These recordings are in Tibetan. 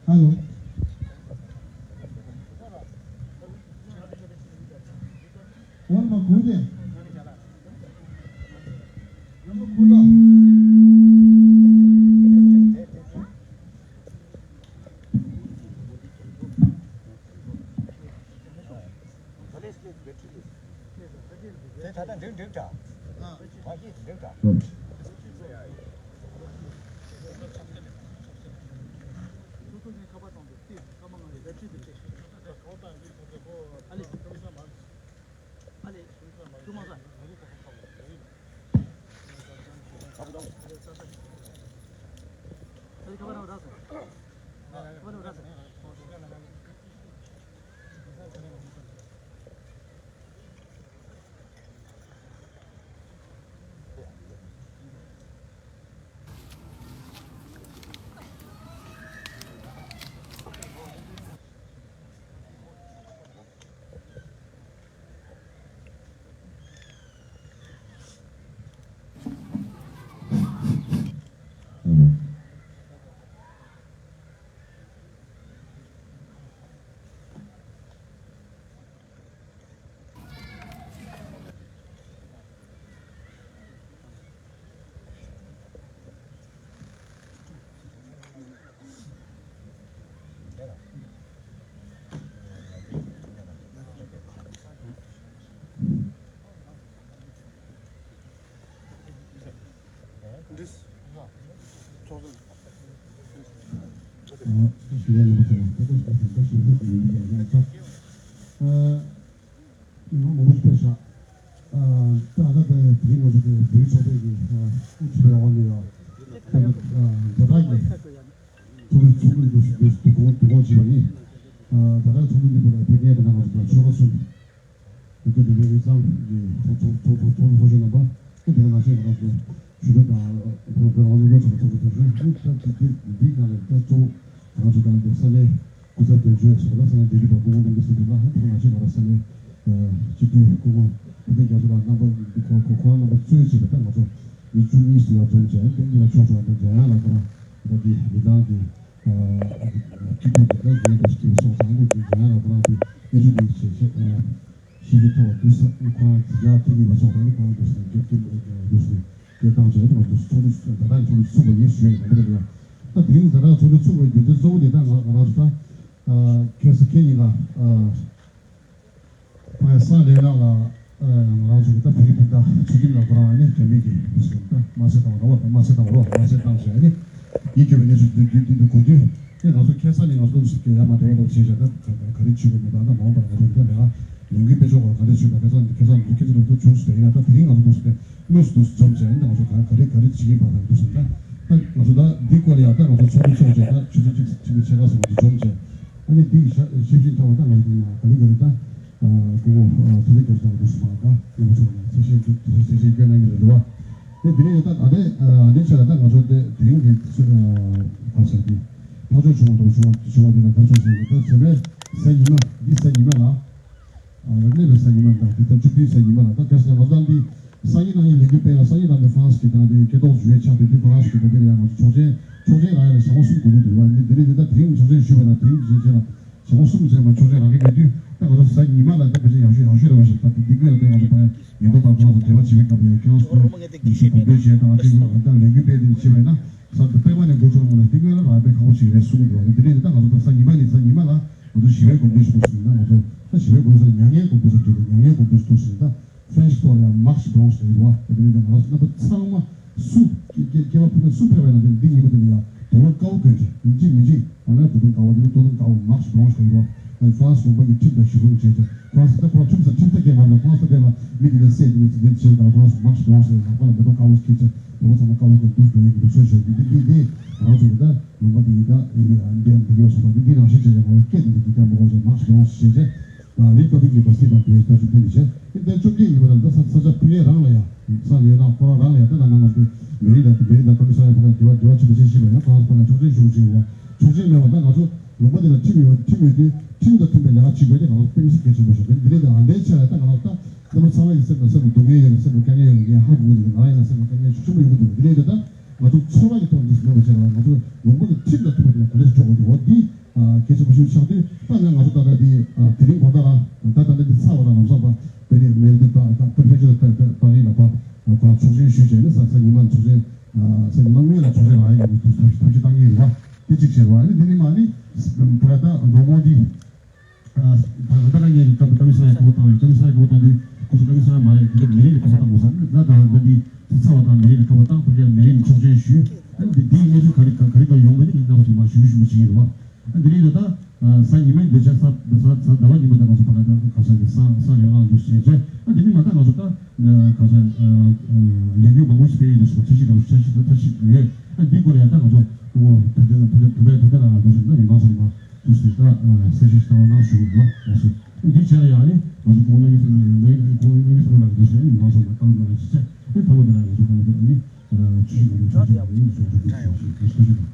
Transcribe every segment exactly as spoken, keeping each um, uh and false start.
ཨ་ལོ། ཨོ་མ་གུ་དེ། ཨོ་མ་གུ་དོ། དེ་ད་ལྟ་འགྲིག་འགྲིག་དྲ། མ་གཞི་འགྲིག་དྲ། ང་མང་པོ་ཞིག་ཕེབས་ཤག་ཨ་ད་ལྟ་དེ་རིང་ང་ཚོ་དེ་བོད་རིགས་ཚོགས་པའི་གི་ཨ་དབུ་ཁྲིད་པའི་འོག་ནས་ཡང་ད་ལྟ་ཨ་ཛ་དྲག་གི་ཚོགས་འདུ་ཚོགས་འདུ་འདུ་འདུ་འདུ་སྐོང་འདུ་སྐོང་བྱས་པ་ཡིན། ཨ་ཛ་དྲག་ཚོགས་འདུ་འདི་བོད་ལ་ཕེབས་མཁན་དེ་ནང་ང་ཚོ་ད་ཆོལ་ཁ་གསུམ་བོད་སྐད་སྡེ་ཚན་དབུས་གཙང་གི་ཚོགས་ཚོགས་ཚོགས་ཚོགས་ཚོགས་གཙོ་མཆོག་རྣམ་པ་ཨ་དེ་ག་ནང་བཞིན་ང་རང་ཚོ་ཞུ་སྒྲ་དང་བོད་བོད་རང་དབང་རླུང་འཕྲིན་ཚོགས་པ་ཚོགས་གཙོ་མཆོག་ཨ་ད་འདི་འདི་ནང་ལ་ད་གཙོ་བོ་ང་ཚོ་དང་དེ་ས་གནས། སྐུ་ཚབ་དོན་གཅོད་ཟུར་པ་ས་གནས་བདེ་སྐྱིད་དང་སྐུ་ངོ་རྣམ་པ་ཟུར་པ་ལ་ཧ་ཐག་ང་ཚོས་ང་རང་ས་གནས་སྤྱི་འཐུས་སྐུ་ངོ་བུ་ལྡན་རྒྱ་མཚོ་ལགས་རྣམ་པ་འདི་ཁོ་ཁོ་ཁོ་རང་རྣམ་པ་གཙོས་བྱས་པ་ད་ང་ཚོ་མི་བཅུ་གཉིས་སུ་ཡར་འཛོམས་བྱས་ཏེ་གཉིས་ལ་ཕྱོགས་ཕྱོགས་ད་འཇམ་དབྱངས་ལགས་ཁོ་རང་ད་འདི་མི་ཚང་གི་སྐྱིད་སྡུག་འདི་ད་རྒན་པ་ཞིག་གིས་སོང་ཙང་ལུགས་འདི་འཇམ་དབྱངས་ལགས་ཁོ་རང་འདི་གནས་ཚུལ་འདི་བྱས་བྱས། ཤེས་རྒྱུ་ཐོག་འདུག་ས་ཁོ་རང་གི་ཡག་ཐིག་གི་མ་ཚོགས་པ་ནི་ཁོ་རང་འདུག་ས་རྒྱབ་སྐྱོར་འདུག་ས་སྐད་བཏང་བྱས་ནས་ང་ཚོ་ཚོགས་འདུ་ད་ལྟ་ཚོགས་འདུ་ཚུགས་པ་ཡིན་ཞུ་ཡ་ཡིན་ན་མ་རེད་ཡ། ད་དེ་རིང་ད་ལྟ་ཚོགས་འདུ་ཚུགས་པའི་རྒྱུ་མཚན་གཙོ་བོ་དེ་ད་ང་ང་རང་ཚོ་ད་ཁ་སང་ཁ་ཉིན་ལ་ཕ་ཡ་སང་ལས་ལགས་ལ་ང་རང་ཚོ་གི་ད་བོད་རིགས་སྤུན་ཟླ་ཚུལ་ཁྲིམས་ལགས་ཁོ་རང་ནི་རྒྱ་མི་གི་ད་དམར་གསོད་བཏང་བ་རེད་བ། ད་དམར་གསོད་བཏང་བ་རེད་བ། དམར་གསོད་བཏང་བྱས་ནི་ཡིད་སྐྱོ་བའི་གནས་ཚུལ་འདི་འདི་འདི་གོ་དུས། ཨེ་ང་ཚོ་ཁ་སང་ནས་ང་ཚོ་ཚོ་སྐད་ཡར་མར་འབྲེལ་བ་འདྲ་བོ་བྱས་བཞག་ད་ག་ག་རེ་བྱེད་དགོས་མེད་ད་ད་མ་འོངས་པར་ང་ཚོ་འདི་ལས་ཀ་ལས་འགུལ་སྤེལ་ཕྱོགས་སྐོར་ག་འདྲ་བྱེད་དགོས། ཁ་སང་ཁ་སང་ཁྱེད་ཚོ་ཚོ་བྱུང་སོང་ད་ཡིན་ན་ད་དེ་རིང་ང་ཚོ་འདུག་སེ་དངོས་སུ་འདུག་སེ་འཛོམས་བྱས་ཡིན་ད་ང་ཚོ་ག་ག་རེ་ག་རེ་བྱེད་ཀྱིན་པ་དང་འདུག་སེ་ད་ད་ང་ཚོ་ད་འདི་སྐོར་ལ་ཡང་ད་ང་ཚོ་ཚོགས་འདུ་ཚོགས་བྱས་ད་ཆུ་ཚོད་གཅིག་གཅིག་གི་ཕྱེད་ཀ་ཙམ་ང་ཚོ་འཛོམས་བྱས་ཨ་ནི་འདི་གི་ཞབས་ཞིབ་ཐོག་ད་ང་ཚོ་ག་རེ་ག་རེ་ད་སྐུ་ངོ་ཐུབ་བསྟན་རྒྱ་མཚོ་ལགས་འདུག་སེ་མ་ད་སྐུ་ངོ་ཚོ་ལ་ཚེ་ཤེས་ཚེ་ཤེས་སྐྱོན་གནང་གི་རེད་བ། ཨེ་དེ་ནས་ད་ད་ལྟའི་འདི་ཆ་ལ་ད་ང་ཚོ་དེ་དེ་རིང་གི་ཁ་ཆག་གི་ཐག་གཅོད་བྱུང་བ་དང་བྱུང་བ་བྱུང་བ་དེ་ལ་ཐག་གཅོད་བྱུང་བ་ད་བྱས་པས་གཟའ་ཉི་མ་འདི་གཟའ་ཉི་མ་ལ་རིག་གནས་པའི་གཟའ་ཉི་མ་དང་དེ་ལྟར་བཅུ་བདུན་གཟའ་ཉི་མ་ལ་ད་ག་ཟེར་ང་ཚོ་འདི་སང་ཉིན་གནངས་ཉིན་ལས་འགུལ་སྤེལ་ཡ་སང་ཉིན་གནངས་ཉིན་ཧྥ་རན་སི་གི་ད་དེ་སྐད་ཐོག་ཞུ་ཡས་ཆགས་དེ་དུས་ཧྥ་རན་སི་གི་ད་དེ་ལ་ཡང་ང་ཚོ་ཆོག་མཆན་ཆོག་མཆན་རག་ཡ་ལ་ཞག་མ་གསུམ་འགོར་གི་འདུག་བ། འདི་འདི་རིང་འདི་ད་དེ་རིང་ཆོག་མཆན་ཞུས་པ་ན་དེ་རིང་གི་ཆོག་མཆན་ལ། ཞག་མ་གསུམ་ཙམ་མ་ཆོག་མཆན་རག་གི་མེད་དུས་ད་ང་ཚོ་གཟའ་ཉི་མ་ལ་ད་ཕལ་ཆེར་ཡག་ཤོས་ཡག་ཤོས་རེད་བ་ཞིག་ད་དེ་འདི་སྔོན་ལ་ད་ང་ཚོ་ཕ་ཡ་ཉེན་རྟོག་པ་ཁོ་རང་ཚོ་འབྲེལ་བ་བྱེད་པའི་སྐབས་ཡང་ཁྱེད་རང་ཚོ་ཉི་ཤུ་དགོངས་འདོད་བྱས་དང་དེ་ཡང་ད་ལས་འགུལ་སྤེལ་དེ་བྱེད་པ་ཡིན་ན་གཟའ་འདི་པད་མ་ནས་འགོ་ཚུགས་ཡོང་བ་ལ་འདི་སྔོན་ལ་རག་པའི་ཁག་པོ་ཞིག་རེད་གསུངས་འདུག་བ། འདི་རེད་ད་ང་ཚོ་ད་གཟའ་ཉི་མ་ནས་གཟའ་ཉི་མ་ལ་ང་ཚོ་ཞི་བའི་གོམ་བགྲོད་ཞིག་འདུག་ཟེར་ན་ང་ཚོ་ད་ཞི་བའི་གོམ་བགྲོད་ཟེར་མྱ་ངན་གོམ་བགྲོད་ཟེར་འདུག་མྱ་ངན་གོམ་བགྲོད་ཞིག་འདུག་ཟེར་ན་ད། ཧྥ་རན་སི་ཐོག་ལ་ཡང་མཱག་སི་བྷོ་ལོང་ཟེར་གྱི་འདུག་བ། དེ་ནས་ང་རང་ཚོ་རྣམ་པ་ཚང་མ་སུ་སྐྱེ་སྐྱེ་སྐྱེ་བ་ཕོ་མོ་སུ་ཕེབས་པ་ཡིན་ན་དེ་འདི་ཉིན་མོ་དེ་ལ་ཡང་དོ་སྣང་དཀར་པོ་གྱོན་བྱས་ཡིན་གཅིག་མིན་གཅིག་ང་རང་དོ་སྣང་དཀར་པོ་དེ་ནི་དོ་སྣང་དཀར་པོ་མཱག་སི་བྷོ་ལོང་ཟེར་གྱི་འདུག་བ། ཧྥ་རན་སི་ལུང་པ་གི་ཁྲིམས་དང་གཞི་བཟུང་བྱས་ཏེ་ཧྥ་རན་སི་ད་ཁོ་རང་ཁྲིམས་ས་ཁྲིམས་ས་སྐད་མ་རེད། ཧྥ་རན་སི་ད་དེ་ལ་མི་འདི་ལ་སྲས་འདི་ལ་ཚིག་འདི་བྱས་ད་ཧྥ་རན་སི་མཱག་སི་བྷོ་ལོང་ཟེར་ལག་པ་ལ་མེ་ཏོག་དཀར་པོ་ཁྱེར་བྱས་དོ་སྣང་ཚང་མ་དཀར་པོ་གྱོན་འདུག་འདུག་ཡིན་གྱི་འདུག་ཚོད་བྱས་འདི་འདི་འདི་འདི་ང་རང་ཚོ་གི་ད་ལུང་པ་འདི་ཡིན་ད་ཡིན་ཡང་འདི་ཡང་འདི་ཡོད་སོང་ད་འདི་འདི་ནང་བཞིན་བྱས་ཏེ་ང་རང་སྐད་འདི་འདི་འདི་ཀྱང་མ་གོ་བྱས་མཱག་སི་བྷོ་ལོང་ཟེར་བྱས་ཏེ། ད་རི་པབ་ལིག་ཡུ་ནི་ཝར་སི་ཊི་དང་འབྲེལ་བའི་ལྟ་གྲུབ་དེ་ནི་བྱས། དེ་ལྟར་བཅོ་བརྒྱད་ཡིན་པ་དང་ད་ས་ས་ཆ་ཕུ་ལེ་རང་ལ་ཡང་ས་ལས་ན་ཁོ་རང་རང་ལ་ཡང་ད་ན་ནང་ལ་དེ་མེ་རི་དང་མེ་རི་དང་ཀོ་མི་ས་ཡ་ཕ་ག་འབྲེལ་བ་འབྲེལ་བ་ཆེན་པོ་ཆེ་ཞིག་ལ་ཡང་ཁོ་རང་ཕ་ག་ཆོག་མཆན་ཞུ་དགོས་ཀྱི་ཡོད་པ། ཆོག་མཆན་མེད་པ་ད་ང་ཚོ་ལུང་པ་འདི་ལ་ཁྲིམས་ཡོད་ཁྲིམས་ཡོད་དུས་ཁྲིམས་དང་མཐུན་པའི་ལས་ཀ་བྱེད་དགོས་དེ་ང་ཚོ་དཔེ་མི་སྲིད་གལ་ཆེན་པོ་ཞིག་རེད། འདི་ལས་ད་ཨ་འདའི་ཆ་ལ་ད་ང་ཚོ་ད་ལྟ་ཚང་མ་ཡི་སེམས་ལ་སེམས་ལ་སྡུག་བསྔལ་ཡོད་རེད། སེམས་ལ་དཀའ་ངལ་ཡོད་རེད། ངས་ཧ་གོ་གི་འདུག་ང་རང་ཡིན་ན་སེམས་ལ་དཀའ་ངལ་ཤུགས་ཆེན་པོ་ཡོང་གི་འདུག་འདི་ལས་ད་ད་ང་ཚོ་ཚོར་བ་ཡི་ཐོག་ནས་མེད་པ་བྱས་ན་ང་ཚོ་ལུང་པ་གི་ཁྲིམས་དང་མཐུན་པ་དེ་ལ་ག་འདྲ་ཞིག་འགྲོ་དགོས་འདུག་འོ་འདི། གལ་ཆེན་པོ་ཞིག་ཆགས་དུས། ད་ནི་ང་ཚོ་ད་ལྟ་དེ་དེ་རིང་གོ་ད་ར་ད་ད་ལྟ་དེ་ཚར་བ་ར་ལམ་སང་པ་དེ་ནས་མེ་འདི་ད་ད་པར་ཕེ་ཆོ་ད་ད་པ་རི་ལ་པ་ཁོ་རང་ཚོགས་ཆེན་ཞུས་བྱས་ནས་ས་ས་ཉི་མ་ཚོགས་ཆེན་ས་ཉི་མ་སྔོན་ལ་ཚོགས་ཆེན་རང་ཡིན་ཐུགས་ཐུགས་ཐུགས་ཆེ་བཏང་གི་ཡིན་པ་དེ་གཅིག་བྱས་པ། ཨ་ནི་དེ་ནས་མ་ནི་ད་ད་འགྲོ་མོ་འདི། ད་ད་ལྟ་ངས་ཀྱི་སྐབས་ཀྱི་ཀམ་སི་ནར་གོ་བཏང་ཡོད། ཀམ་སི་ནར་གོ་བཏང་དུས་ཁོ་ཚོ་ཀམ་སི་ནར་མ་རེད། དེ་ལ་མི་རིགས་ཀྱི་གོ་བཏང་དགོས་ས་ད་ད་ད་འདི་ཚོ་ཚ་བ་དང་མི་རིགས་ཀྱི་གོ་བཏང་ཁོ་ཚོ་མི་རིགས་ཀྱི་ཚོགས་ཆེན་ཞུས། ཨ་འདི་འདིའི་གནས་ཚུལ་ག་རེ་ག་རེ་ག་ཡོང་བ་ནི་ངས་རྣམ་པ་ཚོ་མ་ཞུ་ཞུ་མི་བྱེད་ཀྱི་རེད་བ། ཨ་འདི་རེད་ད་ད་ས་ཉི་མའི་འདི་ཆ་ས་ས་ས་ཟླ་བ་ཉི་མ་ད་ང་ཚོ་ཕ་ག་ད་ག་ས་གི་ས་ས་ཡོང་ལ་འདུག་ཟེར་བྱས། ཨ་འདི་ནི་མ་ད་ང་ཚོ་ད་ག་ས་ལས་འགུལ་མང་པོ་ཞིག་སྤེལ་ཡོད་འདུག་ཟེར་བ། ཚེ་ཤི་རང་ཚེ་ཤི་ད་ཚེ་ཤི་ཡོད། ཨ་འདི་སྐོར་ཡང་ད་ང་ཚོ་ཨོ་ད་ད་ད་ད་ད་ད་ང་ཚོ་ན་མི་མང་ཚོ་མ། དུས་སུ་ད་གསལ་བཤད་ཞིག་བཏང་བ་གནང་ཞུ་གི་འདུག་ལགས་སོ། འདི་བྱས་ལ་ཡང་ནི་ང་ཚོ་གོང་ན་མི་སེར་ལ་ཡང་ནི་གོང་ན་མི་སེར་ལ་འདུག་ཟེར་ནི་མང་ཚོགས་ལ་བཏང་གནང་ཞིག་བྱས་ནི་ཐ་མ་དེ་ལ་ང་ཚོ་གང་ལྟར་ནི་ཆུ་ཞིག་ལ་ཆུ་ཞིག་ལ་ནི་ཞུ་རྒྱུ་འདུག་ཞུ་ཞུ་ཞུ་ཞུ།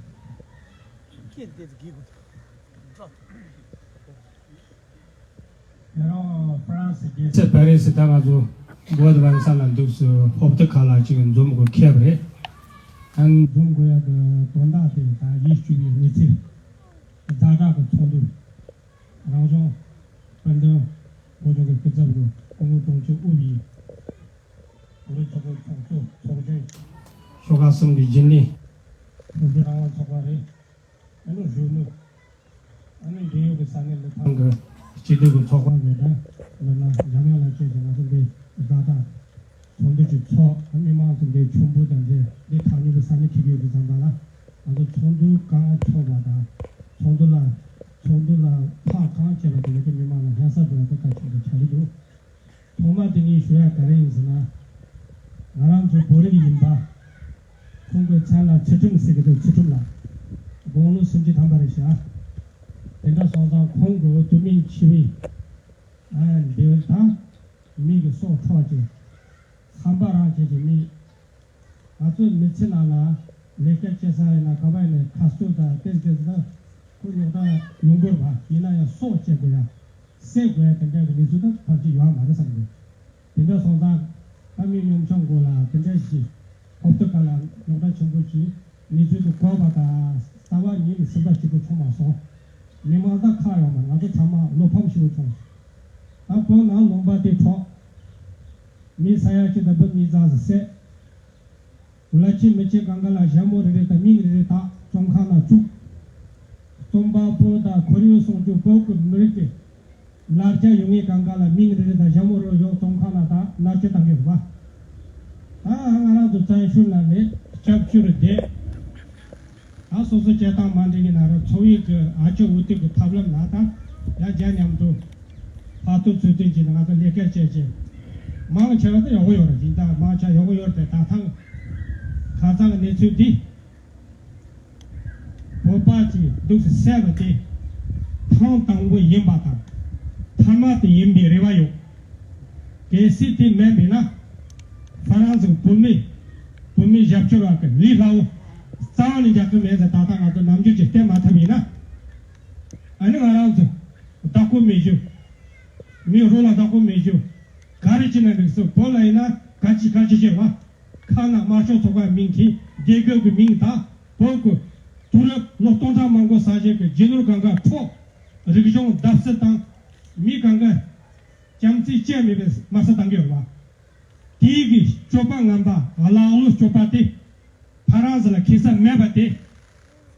ཚེ་པ་རེ་སི་ད་ང་ཚོ་བོད་ཝན་སན་ལ་འདུག་སུ་ཧོབ་ཏི་ཁ་ལ་ཅིག་འཛོམས་དགོས་ཁེབས་རེད། ཨན་འཛོམས་དགོས་ཡག་གི་དོན་དག་དེ་ད་ཡིད་སྐྱོ་བའི་གནས་ཚུལ། ཛ་དྲག་གི་ཚོགས་འདུ། རང་སྐྱོང་། སྤུན་བདུན། བོད་ལྗོངས་ཀྱི་སྐུ་ཚབ་རུ་སྐུ་ངོ་དྲུང་ཆེ་དབུས་པའི་བོད་རིགས་ཚོགས་པའི་ཚོགས་གཙོ་ཚོགས་གཞོན། ཤོག་ཁག་གསུམ་གྱི་རྒྱུན་ལས། གྲོང་ཁྱེར་རང་དབང་ཚོགས་པ་རེད། ཨ་ནི་གཞོན་ནུ། ཨ་ནི་འབྲེལ་ཡོད་ཀྱི་ས་གནས་ལི་ཐང་གི་སྤྱི་འཐུས་ཀྱི་ཚོགས་པ་རེད་ད། ལ་ན་འཇམ་དབྱངས་ལགས་བཅས་ཀྱིས་ང་ཚོ་འདི་ཛ་དྲག་ཚོགས་འདུ་ཅིག་ཚོགས། ཨ་མི་མང་ཚོ་འདི་ཆུང་པོ་དང་འདི་འདི་ཐག་ཉེ་པོ་ས་གནས་ཁེལ་ཡོད་དུས་ཙམ་པ་ལ། ང་ཚོ་ཚོགས་འདུ་གང་ཚོགས་པ་དང་། ཚོགས་འདུ་ལ་ཚོགས་འདུ་ལ་ཕར་གང་བྱས་པ་དེ་ལ་དེ་མི་མང་ལ་སྙན་སེང་དགོས་ཡ་དེ་གལ་ཆེན་པོ་ཆགས་ཀྱི་འདུག་ཐོག་མ་དེ་ངས་ཞུ་ཡ་ག་རེ་ཡིན་ཟེར་ན། ང་རང་ཚོ་བོད་རིགས་ཡིན་པ། ཁོང་གི་མཚན་ལ་ཚུལ་ཁྲིམས་ཟེར་གི་འདུག་ཚུལ་ཁྲིམས་ལ། དགུང་ལོ་སུམ་ཅུ་ཐམ་པ་རེད་ཤག་དེ་འདྲ་སོང་ཙང་ཁོང་གི་དུས་མིན་འཆི་བའི་ཨ་འདི་དང་མི་གི་སྲོག་འཕྲོག་ཅིང་ཧམ་པ་རང་བྱེད་ཀྱི་མི། ང་ཚོའི་མི་ཚེ་ནང་ལ་ལས་ཀ་བྱེད་ས་ཡིན་ན་ག་པ་ཡིན་ན་ཁ་གསོ་དང་ཏེ་ཏེ་ད་ཁོ་རྙོག་དྲ་ཡོང་དགོས་པ་ཡིན་ན་ཡང་སྲོག་བཅད་དགོས་ཡ། བསད་དགོས་ཡ་དེ་འདྲ་གི་གནས་ཚུལ་ད་ཕལ་ཆེར་ཡོད་མ་རེད་བསམ་གི། དེ་འདྲ་སོང་ཙང་ད་མི་གཉོམ་ཆུང་དགོས་ལ་དེ་འདྲ་ཞིག་ཧོབ་ཏེ་ག་ལ་རྙོག་དྲ་ཆེན་པོ་ཞིག་གནས་ཚུལ་དུ་གོ་བ་དང་རྩ་བ་ཉིད་ནས་སེམས་པ་སྐྱིད་པོ་བྱུང་མ་སོང་། མི་མང་ད་ཁག་ཡོད་མ་རེད། ང་ཚོ་ཚང་མ་བློ་ཕམ་ཞིག་བྱུང་། ད་བོད་ནང་ལུང་པ་དེ་འཕྲོག་མི་ས་ཡ་གཅིག་དང་བུ་གཉིས་ཙམ་ཟིག་བསད། ལ་ཆེ་མི་ཆེ་གང་ག་ལ་ཞྭ་མོ་རེ་རེ་དང་མིང་རེ་རེ་དག་བཙོན་ཁང་ནང་བཅུག་རྩོམ་པ་པོ་དང་ཁོར་ཡུག་སྲུང་སྐྱོབ་བོད་ཀྱི་མི་རིགས་ཀྱི་ལ་རྒྱ་ཡོད་མཁན་གང་ག་ལ་མིང་རེ་རེ་དང་ཞྭ་མོ་རེ་རེ་ཡོག་བཙོན་ཁང་ནང་དག་མནར་གཅོད་བཏང་གི་རེད་པ། ད་ང་རང་ཚོ་བཙན་བྱོལ་ནང་ནས་སྐྱབས་བཅོལ་བསྡད། ད་སོ་སོ་སྐྱེ་སྟངས་མ་འགྲིག་གི་ན་ར་འཚོ་བའི་གི་ཨ་ཅོ་འུ་ཏི་གི་ཐབས་ལམ་ལ་ད་ཡ་རྒྱ་མཉམ་དུ་ཕར་ཐུག་ཚུར་ཐུག་བྱས་ནས་ང་ཚོ་ལས་ཀ་བྱས་བྱས་མང་ཆེ་བ་ད་ཡག་པོ་ཡོད་རེད། ཡིན་ད་མང་ཆེ་ཡག་པོ་ཡོད་རེད། ད་ཐང་ཁ་སང་གི་གནས་ཚུལ་འདི་བོད་པ་ཅིག་འདུག་སེ་བསད་པ་དེ་ཐེངས་དང་པོ་ཡིན་པ་དང་ཐ་མ་དེ་ཡིན་པའི་རེ་བ་ཡོད། གལ་སྲིད་དེ་མེད་པས་ན་ཧྥ་རན་སིའི་བུད་མེད་བུད་མེད་རྒྱབ་སྐྱོར་བ་གི་ལས་སླ་བོ་རྩ་བ་ནས་རྒྱག་གི་མེད་ཟེར། ད་ལྟ་ང་ཚོ་ནམ་རྒྱུན་གྱི་བལྟས་མ་ཐུབ་ཡིན་ན། ཨ་ནི་ང་རང་ཚོ་བདག་པོ་མེད་རྒྱུ། མི་རོ་ལ་བདག་པོ་མེད་རྒྱུ། ག་རེ་བྱས་ན་འགྲིག་སོང་། བོད་ལ་ཡིན་ན་ག་ཅི་ག་ཅི་བྱེད་པ། ཁ་ན་དམར་ཤོག་ཚོགས་པ་མིང་གིས་རྒྱལ་ཁབ་ཀྱི་མིང་དང་བོད་ཀྱི་དུས་རབས་ལོ་སྟོང་ཕྲག་མང་པོ་ས་ཆེན་གྱི་རྒྱུ་ནོར་གང་ག་འཕྲོག་རིག་གཞུང་བརྡབ་གསིག་དང་མི་གང་ག་བྱམས་བརྩེ་བཅས་མེད་པའི་དམར་གསོད་བཏང་གི་ཡོད་པ། དེའི་གི་སྤྱོད་པ་ངན་པ་གླ་ལོ་སྤྱོད་པ་དེ་ཕ་རན་སི་ལ་ཁེ་ས་མེད་པ་དེ།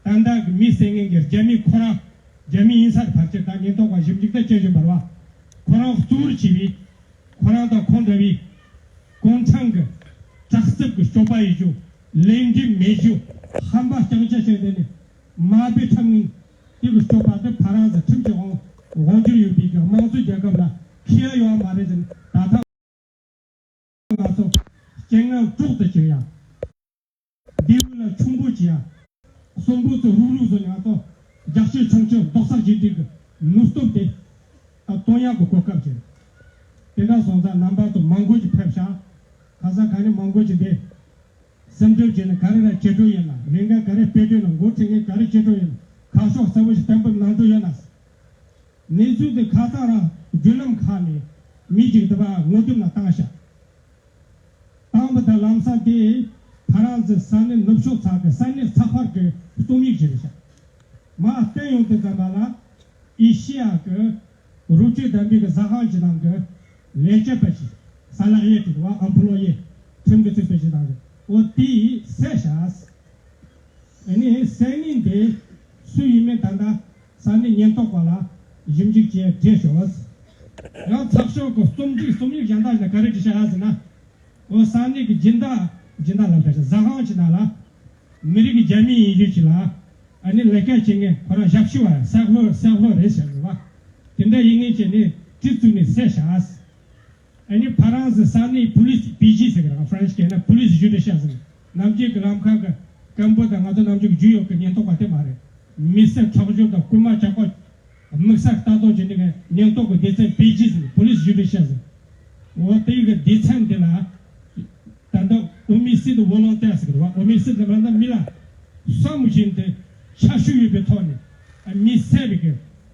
ད་ལྟ་གི་མི་བསད་མཁན་གྱི་རྒྱ་མི་ཁོ་རང་རྒྱ་མི་ཡིན་ས་ཕལ་ཆེར་ད་ཉེན་རྟོག་པ་ཞིབ་འཇུག་ད་བྱེད་བཞིན་པ་རེད་བ། ཁོ་རང་གཙོ་བོར་བྱས་པའི་ཁོ་རང་དང་ཁོང་འདྲ་བའི་གུང་ཁྲན་གྱི་དྲག་རྩལ་གྱི་སྤྱོད་པ་ཡིན་རྒྱུ་ལས་འགན་མེད་རྒྱུ་ཧམ་པ་རྐྱང་རྐྱང་བྱས་ཏེ་ནི་མ་དཔེ་ཁྲིམས་ངན་དེ་གི་སྤྱོད་པ་དེ་ཕ་རན་སི་ཁྲིམས་ཀྱི་དབང་དབང་སྒྱུར་ཡོད་པའི་གི་དམངས་གཙོའི་རྒྱལ་ཁབ་ལ་ཁེ་ཡོད་མ་རེད་ཟེར། ད་ཐེངས་ང་ཚོ་རྐྱེན་ངན་དྲུག་ཏུ་གྱུར་ཡ། འདི་ལ་ཆུང་པོ་བྱས་ཡ། གསོན་པོ་ཚོ་རུག་རུག་བཟོས་ནས་ང་ཚོ་རྒྱག་ཆེ་ཆུང་ཆེ་རྡོག་རྩ་གཅིག་སྒྲིལ་གྱི་ནུས་སྟོབས་དེ་ད་སྟོན་ཡག་གི་གོ་སྐབས་བྱས། དེ་འདྲ་སོང་ཙང་རྣམ་པ་ཚོ་མང་པོ་ཞིག་ཕེབས་ཤག་ཁ་སང་ག་ནས་མང་པོ་ཞིག་བསྡད། སེམས་ཁྲལ་བྱས་ནས་ག་རེ་ར་བྱེད་འགྲོ་ཡོད་ན། ལས་འགན་ག་རེ་སྤེལ་འགྲོ་ཡོད་ན། འགོ་ཁྲིད་མཁན་ག་རེ་བྱེད་འགྲོ་ཡོད་ན། ཁ་ཕྱོགས་གསལ་པོ་ཞིག་གཏན་འབེབས་གནང་འགྲོ་ཡོད་ན། གནས་ཚུལ་དེ་ཁ་སང་རང་བརྒྱུད་ལམ་ཁག་ནས་མི་གཅིག་དེ་བ་ངོ་དེབ་ནང་བཏང་ཤག་བཏང་བ་དང་ལམ་སང་དེ་ཕ་རན་སི་ས་གནས་ནུབ་ཕྱོགས་ཚགས་ཀྱི་ས་གནས་ཚགས་པར་གྱི་རྩོམ་ཡིག་ཅིག་རེད་ཤག་མར་བཏོན་ཡོང་དུས་ཙམ་པ་ལ་ ཨེ་ཤི་ཡ་གི་རོགས་སྐྱོར་ལྡན་པའི་གི་ཟ་ཁང་གི་ནང་གི་ལས་བྱེད་པ་ཞིག་ས་ལག་ཡེ་དྲུག་པ་ཨམ་པུ་ལོ་ཡེ་ཁྲིམས་ཀྱི་ཚིག་པའི་ཞིག་དང་རེད། འོ་དེ་བསད་བཞག་ཨ་ནི་བསད་ནི་འདི་སུ་ཡིན་མིན་ད་ལྟ་ས་གནས་ཉེན་རྟོག་པ་ལ་ཞིབ་འཇུག་བྱས་བསྡད་ཤོག་ཡང་ཚགས་ཤོག་གི་རྩོམ་སྒྲིག་རྩོམ་ཡིག་གཞན་དག་ཞིག་ན་ག་རེ་བྲིས་བཞག་ཟེར་ན། འོ་ས་གནས་ཀྱི་སྦྱིན་བདག་སྦྱིན་བདག་ལབ་པ་ཟ་ཁང་ཞིག་ནང་ལ་མི་རིགས་ཀྱི་རྒྱ་མི་ཡིན་རྒྱུ་ཞིག་ལ་ཨ་ནི་ལས་ཀ་བྱེད་མཁན་ཁོ་རང་ཞབས་ཞུ་བ་སེག་ཧོར་སེག་ཧོར་རེད་ཟེར་གི་བ། དེ་འདྲ་ཡིན་ངེས་བྱས་ནས་གྲི་བཙུགས་ནས་བསད་བཞག་ཨ་ནི་ཕ་རན་སི་ས་གནས་པུ་ལིས་པི་ཇི་ཟེར་གི་རང་ཧྥ་རན་སི་སྐད་ན་པུ་ལིས་ཇུ་ཌི་ཤ་ཟེར་ནམ་རྒྱུན་གྱི་ལམ་ཁ་གི་སྐམ་པོ་དང་ང་ཚོ་ནམ་རྒྱུན་གྱི་རྒྱུས་ཡོད་ཀྱི་ཉེན་རྟོག་པ་དེ་མ་རེད། མི་སེར་ཁྲག་སྦྱོར་དང་རྐུན་མ་ཇག་པ། དམིགས་བསལ་ལྟ་རྟོག་བྱེད་མཁན་ཉེན་རྟོག་གི་སྡེ་ཚན་པི་ཇི་ཟེར་པུ་ལིས་ཇུ་ཌི་ཤ་ཟེར། འོ་དེ་གི་སྡེ་ཚན་འདི་ལ་ད་ལྟ་ཨོ་མི་སི་ཌི་ཝོ་ལོན་ཏེར་ཟེར་གི་འདུག་བ། ཨོ་མི་སི་ཌི་ལབ་ན་མི་ལ་བསམ་བཞིན་དུ་ཆ་ཤུགས་ཡོད་པའི་ཐོག་ནས་མི་བསད་པའི་གི་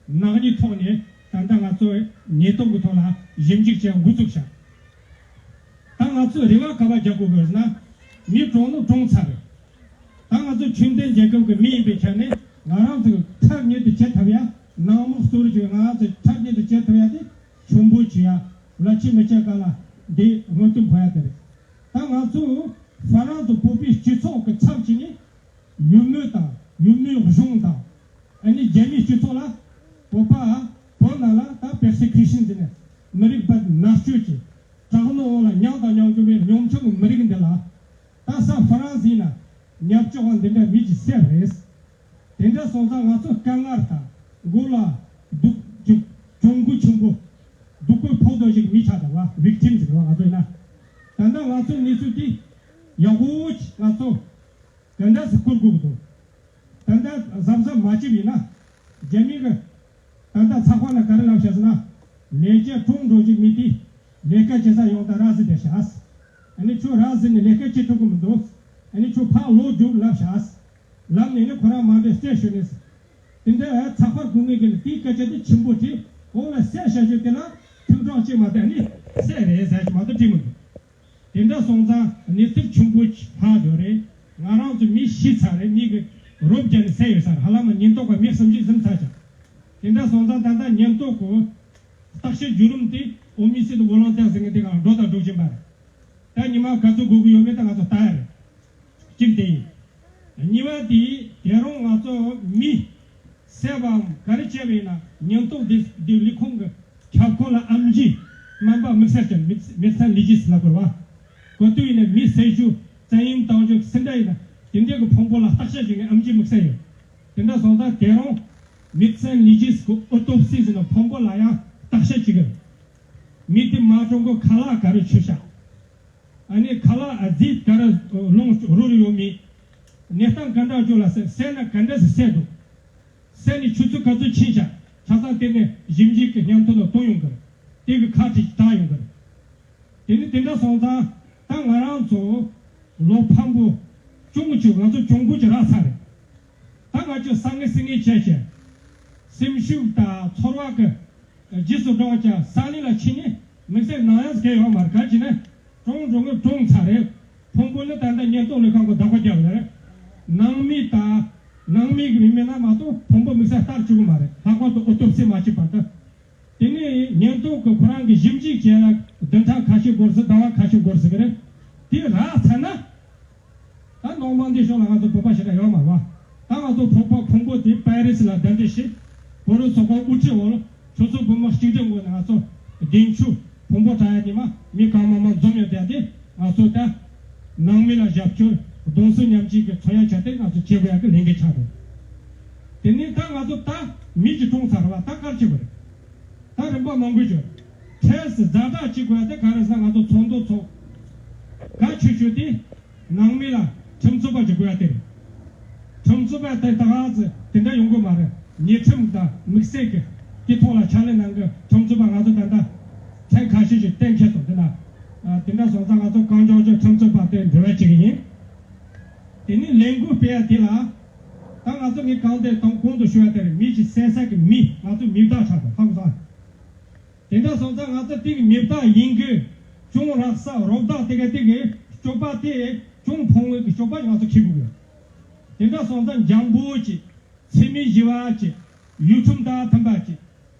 ནག་ཉེས་ཐོག་ནས་ད་ལྟ་ང་ཚོ་ཉེན་རྟོག་གི་ཐོག་ལ་ཞིབ་འཇུག་བྱེད་འགོ་བཙུགས་བཞག་ད་ང་ཚོས་རེ་བ་ག་པར་རྒྱག་དགོས་ཀྱི་ཡོད་ཟེར་ན། མི་གྲོངས་ནོ་གྲོངས་ཚར་རེད། ད་ང་ཚོ་ཆོས་ལྡན་རྒྱལ་ཁབ་ཀྱི་མི་ཡིན་པའི་ཆ་ནས་ང་རང་ཚོ་གི་ཐབས་ཉིད་དུ་བྱེད་ཐུབ་ཡ། ནང་མི་གཙོ་བོ་བྱས་ང་རང་ཚོ་ཐབས་ཉིད་དུ་བྱེད་ཐུབ་ཡ་དེ་ཆུང་པོ་བྱེད་ཡ། ལ་ཆེ་མི་བྱེད་ག་ལ་འདི་སྔོན་དུ་འཕོ་ཡ་དེ་རེད། ད་ང་ཚོ་ཧྥ་རན་སི་བོད་པའི་སྤྱི་ཚོགས་ཀྱི་ཚབ་བྱས་ནས་ཡུལ་མི་དང་ཡུལ་མིའི་གཞུང་དང་ཨ་ནི་རྒྱ་མིའི་སྤྱི་ཚོགས་ལ་བོད་པ་བོད་ནང་ལ་ད་པེར་སི་ཁིའུ་ཤན་ཟེར་ནས་མི་རིགས་པ་མནར་གཅོད་ཀྱི་དྲག་གནོན་འོག་ལ་མྱངས་དང་མྱོང་བཅུག་པའི་ཉམ་ཆུང་གི་མི་རིགས་འདི་ལ། ད་ས་ཧྥ་རན་སི་ཡིན་ན་ཉམ་ཆུང་བ་འདི་འདྲ་མི་གཅིག་བསད་རེད། དེ་འདྲ་སོང་ཙང་ང་ཚོ་དཀའ་ངལ་དང་མགོ་ལ་སྡུག་ཅིག་གྱོང་གུད་ཆེན་པོ་སྡུག་པོའི་ཕོག་དོ་ཞིག་མི་ཆགས་དང་བ་ཝིག་ཊིམ་ཟེར་བ་ང་ཚོ་ཡིན་ན། ད་ལྟ་ང་ཚོ་གནས་ཚུལ་འདི་ཡག་པོ་ཅིག་ང་ཚོ་ག་འདྲ་སེ་བསྐོར་དགོས་ཀྱི་འདུག་ད་ལྟ་གཟབ་གཟབ་མ་བྱས་པ་ཡིན་ན་རྒྱ་མི་གི་ད་ལྟ་ཚགས་པར་ལ་ག་རེ་ལབ་བཞག་ཟེར་ན། ལས་བྱེད་གྲོངས་འགྲོ་རྒྱུ་མི་དེ་ལས་ཀ་བྱེད་ས་ཡོང་དང་ར་བཟི་བསྡད་ཤག་ཨ་ནི་ཁྱོད་ར་བཟི་ནས་ལས་ཀ་བྱེད་ཐུབ་ཀྱི་མི་འདུག་ཨ་ནི་ཁྱོད་ཕར་ལོག་རྒྱུགས་ལབ་ཤག་ལབ་ནས་ནི་ཁོ་རང་མ་འདྲེ་བསད་ཤོད་ནས། དེ་འདྲ་ཚགས་པར་གོ་ངེས་ཀྱི་ནི་དེའི་སྐད་ཆ་དེ་ཆེན་པོ་དྲིས་འོང་ལ་བསད་བྱ་ཤོད་དེ་ལ་ཐུགས་སྤྲང་བྱེད་མ་ཐུབ་ཨ་ནི་བསད་རེད་ཟེར་གྱི་མ་གཏོགས་དྲིས་མི་འདུག་དེ་འདྲ་སོང་ཙང་གནས་ཚུལ་ཆེན་པོ་ལྷག་ཡོད་རེད། ང་རང་ཚོ་མི་ཤི་ཚར་རེད། མི་གི་རོ་བརྒྱབ་ནས་བསད་ཡོད་ས་རེད། ཧ་ལམ་ཉེན་རྟོག་པ་མི་སུམ་ཅུ་ཟིན་ཚར་ཅག་དེ་འདྲ་སོང་ཙང་ད་ལྟ་ཉེན་རྟོག་གི་བརྟག་དཔྱད་བརྒྱུད་རིམ་དེ་ཨོ་མི་སི་ཌི་ཝོ་ལོན་ཏེར་ཟེར་མཁན་དེ་ག་འགྲོ་དང་འགྲོ་བཞིན་པ་རེད། ད་ཉི་མ་ག་ཚོད་འགོར་གི་ཡོད་མེད་ད་ང་ཚོ་ལྟ་ཡ་རེད། གཅིག་དེ་ཡིན། གཉིས་པ་དེ་དེ་རིང་ང་ཚོ་མི་བསད་པའམ་ག་རེ་བྱས་པ་ཡིན་ན་ཉེན་རྟོག་དེ་དེ་ལས་ཁུངས་ཀྱི་ཁྱབ་ཁོངས་ལ་ཨེམ་ཆི་སྨན་པ་དམིགས་བསལ་ཅན་མེད་མེད་སན་ལི་ཇི་སི་ལབ་དགོས་རེད་བ། གོ་ཐོས་ཡིན་ན་མི་བསད་རྒྱུ་བཙན་གཡེམ་བཏང་རྒྱུ་སུ་འདྲ་ཡིན་ན་དེ་འདྲ་གི་ཕུང་པོ་ལ་བརྟག་དཔྱད་བྱེད་མཁན་ཨེམ་ཆི་དམིགས་བསལ་ཡོད། དེ་འདྲ་སོང་ཙང་དེ་རིང་མེད་སན་ལི་ཇི་སི་གི་ཨོ་ཏོབ་སི་ཟེར་ན་ཕུང་པོ་ལ་ཡང་བརྟག་དཔྱད་བྱེད་གི་རེད། མི་དེ་མ་གྲོངས་གོང་ཁ་ལག་ག་རེ་མཆོད་ཤག་ཨ་ནི་ཁ་ལག་ཨ་རྫས་ག་རེ་རླུང་རུལ་ཡོད་མེད། གནས་སྟངས་ག་འདྲ་བྱུང་ལ་ཟེར་བསད་ན་ག་འདྲ་ཟེར་བསད་འདུག་བསད་ནས་ཆུ་ཚོད་ག་ཚོད་ཕྱིན་ཤག་ཆ་ཚང་དེ་ནས་ཞིབ་འཇུག་གི་སྙན་ཐོ་ལ་གཏོང་ཡོང་གི་རེད། དེ་གི་ཁ་བྲིས་བཏང་ཡོང་གི་རེད། དེ་ནི་དེ་འདྲ་སོང་ཙང་ད་ང་རང་ཚོ་ལོ་ཕམ་པོ་ཅུང་ཅུང་ང་ཚོ་གྱོང་པོ་ཅིག་རག་ཚར་རེད། ད་ང་ཚོས་ས་ངེ་སི་ངེ་བྱས་བྱས། སེམས་ཤུགས་དང་ཚོར་བ་གི་རྗེས་སུ་འབྲང་བྱས་ས་གནས་ལ་ཕྱིན་ནས་དམིགས་བསལ་ནང་ཡང་སྐད་ཡོད་མ་རེད། ག་ཅི་ནས་གྲོངས་འགྲོ་ངེས་གྲོངས་ཚར་རེད། ཕུང་པོ་ནི་ད་ལྟ་ཉེན་རྟོག་ལས་ཁང་གི་བདག་པོ་རྒྱབ་ལ་རེད། ནང་མི་དང་ནང་མི་གི་མི་མེད་ན་མ་གཏོགས་ཕུང་པོ་དམིགས་བསལ་ལྟར་བཅུག་གི་མ་རེད། ལྷག་པར་དུ་ཨོ་ཏོབ་སི་མ་བྱས་བར་དུ། དེ་ནས་ཉེན་རྟོག་གི་ཁོ་རང་གི་ཞིབ་འཇུག་བྱས་ཡ་བདུན་ཕྲག་ཁ་ཤས་འགོར་སྲིད། ཟླ་བ་ཁ་ཤས་འགོར་སྲིད་གི་རེད། དེ་རག་ཚར་ན། ད་ནོར་མང་འདི་ཤོག་ལ་ང་ཚོ་བོད་པ་ཞེ་དྲག་ཡོད་མ་རེད་བ། ད་ང་ཚོ་བོད་པ་ཕུང་པོ་དེ་པེ་རི་སི་ལ་གདན་འདྲེན་བྱས། བོད་རིགས་ཚོགས་པ་དབུ་ཁྲིད་འོག་ཆོས་ཚོགས་བོད་དམག་གཅིག་སྒྲིལ་ངོས་ནས་ང་ཚོ་གདན་ཆུ་ཕུང་པོ་དྲག་ཡ་དེ་མ་མི་གང་མང་མང་འཛོམས་ཡོད་དེ་དེ་ང་ཚོ་ད་ནང་མི་ལ་རྒྱབ་སྐྱོར་གདུང་སེམས་མཉམ་སྐྱེད་ཀྱི་མཚོན་ཡ་བྱས་ཏེ་ང་ཚོ་བྱེད་དགོས་ཡ་གི་ལས་འགན་ཆགས་འདུག་དེ་ནས་ད་ང་ཚོ་ད་མི་གཅིག་གྲོངས་ཚར་བ་ད་ག་རེ་བྱེད་དགོས་རེད། ད་རིམ་པ་མང་པོ་ཡོད། འཕྲལ་སེ་ཛ་དྲག་བྱེད་དགོས་ཡ་དེ་ག་རེ་ཟེར་ན་ང་ཚོ་ཚོགས་འདུ་ཚོགས། གལ་ཆེ་ཤོས་དེ་ནང་མི་ལ་ཁྲིམས་རྩོད་པ་བྱེད་དགོས་ཡ་དེ་རེད། ཁྲིམས་རྩོད་པ་དེ་ད་ག་ཚོད་དེ་འདྲ་ཡོང་གི་མ་རེད། ཉེས་ཁྲིམས་དང་དམིགས་བསལ་གྱི་དེ་ཐོག་ལ་ཕྱག་ལས་གནང་གི་ཁྲིམས་རྩོད་པ་ང་ཚོ་ད་ལྟ་ཐེངས་ཁ་ཤས་ཤིག་གཏན་འཁེལ་སོང་། དེ་ན་དེ་འདྲ་སོང་ཙང་ང་ཚོ་གང་མགྱོགས་ཀྱི་ཁྲིམས་རྩོད་པ་དེ་འབྲེལ་བ་བྱེད་ཀྱི་ཡིན། དེ་ནས་ལས་འགུལ་སྤེལ་ཡ་དེ་ལ་ད་ང་ཚོ་ངས་གང་དེ་དང་གོང་དུ་ཞུ་ཡ་དེ་རེད། མི་གཅིག་བསད་ས་གི་མི་ང་ཚོ་མི་བདག་ཆགས་དང་ཧང་སང་། དེ་འདྲ་སོང་ཙང་ང་ཚོ་དེ་གི་མི་བདག་ཡིན་གི་གྱོང་རག་ས་རོགས་བདག་དེ་ག་དེ་གི་སྤྱོད་པ་དེ་གྱོང་ཕོག་ངེས་གི་སྤྱོད་པ་ང་ཚོ་འཁྱེར་དགོས་གི། དེ་འདྲ་སོང་ཙང་འཇམ་པོ་ཅིག་ཚད་མེད་བཞི་བ་ཅིག་ ཡུལ་ཁྲིམས་དང་མཐུན་པ་ཅིག་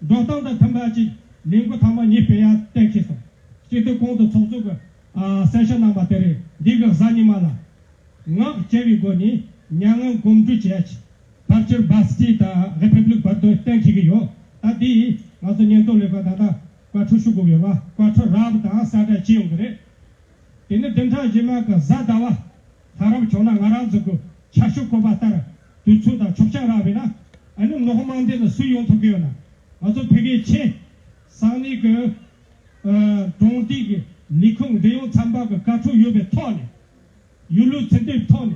འགྲོ་སྟངས་དང་མཐུན་པ་ཅིག་ལས་འགུལ་ཐེངས་མ་གཉིས་སྤེལ་ཡ་གཏན་འཁེལ་སོང་། སྤྱི་འཐུས་གོང་དུ་ཚོགས་གཙོ་གི་ཨ་གསལ་བཤད་གནང་བ་དེ་རེད། འདི་གི་གཟའ་ཉི་མ་ལ་ངག་བཅད་པའི་སྒོ་ནས་མྱ་ངན་གོང་བཀུར་བྱེད་ཡ་ཅིག་ཕལ་ཆེར་བྷ་སི་ཊི་དང་རི་ཕབ་ལིག་བར་དུ་གཏན་འཁེལ་གི་ཡོད། ད་དེ་ང་ཚོ་ཉེན་རྟོག་ལས་ཁང་ད་ལྟ་བཀའ་འཁྲོལ་ཞུ་དགོས་ཡོད་པ། བཀའ་འཁྲོལ་རག་པ་དང་གསལ་བསྒྲགས་བྱེད་ཡོང་གི་རེད། དེ་ནས་བདུན་ཕྲག་རྗེས་མ་གི་གཟའ་ཟླ་བ་ལྷ་རབ་བྱུང་ན་ང་རང་ཚོ་གི་ཆབ་སྲིད་བཀོད་པ་ལྟར་དུས་ཚོད་དང་ཆོག་མཆན་རག་པས་ན་ཨ་ནི་ནག་དམངས་སྡེ་ལ་སུ་ཡོང་ཐུབ་ཀྱི་ཡོད་ན། ང་ཚོ་ཕ་གིའི་ཆེ་ས་གནས་ཀྱི་ཨ་གྲོང་སྡེ་གི་ལས་ཁུངས་འབྲེལ་ཡོད་ཚན་པ་གི་བཀའ་འཁྲོལ་ཡོད་པའི་ཐོག་ནས། ཡུལ་ལུགས་ཚད་ལྡན་ཐོག་ནས་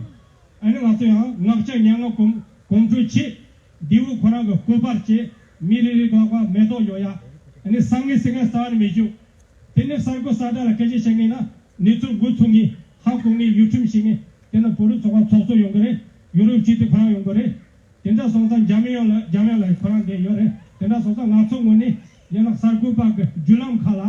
ཨ་ནི་ང་ཚོ་ཡང་ངག་བཅད་མྱ་ངན་གོང་གོང་བཀུར་བྱེད། མདེའུ་ཁོ་རང་གི་སྐུ་པར་བཅས་མི་རེ་རེ་ལག་པ་མེ་ཏོག་ཡོད་ཡ། ཨ་ནི་བསམ་ངན་སེམས་ངན་རྩ་བ་ནས་མི་བྱུང་། དེ་ནས་གསར་འགོད་གསལ་བསྒྲགས་ལ་སྐད་ཆ་བཤད་མཁན་ན་གནས་ཚུལ་འགོ་ཚུགས་མཁན་ཧ་གོ་མཁན་ཡུལ་ཁྲིམས་ཤེས་མཁན་དེ་ན་བོད་རིགས་ཚོགས་པ་ཚོགས་གཙོ་ཡོང་གི་རེད། ཡུ་རོབ་སྤྱི་འཐུས་ཁོ་རང་ཡོང་གི་རེད། དེ་འདྲ་སོང་ཙང་འཇམ་དབྱངས་ལ་འཇམ་དབྱངས་ལ་ཁོ་རང་འདི་ཡོད་རེད། དེ་འདྲ་སོང་ཙང་ང་ཚོ་ངོས་ནས་ཡང་ན་གསར་འགོད་པ་གི་བརྒྱུད་ལམ་ཁག་ལ།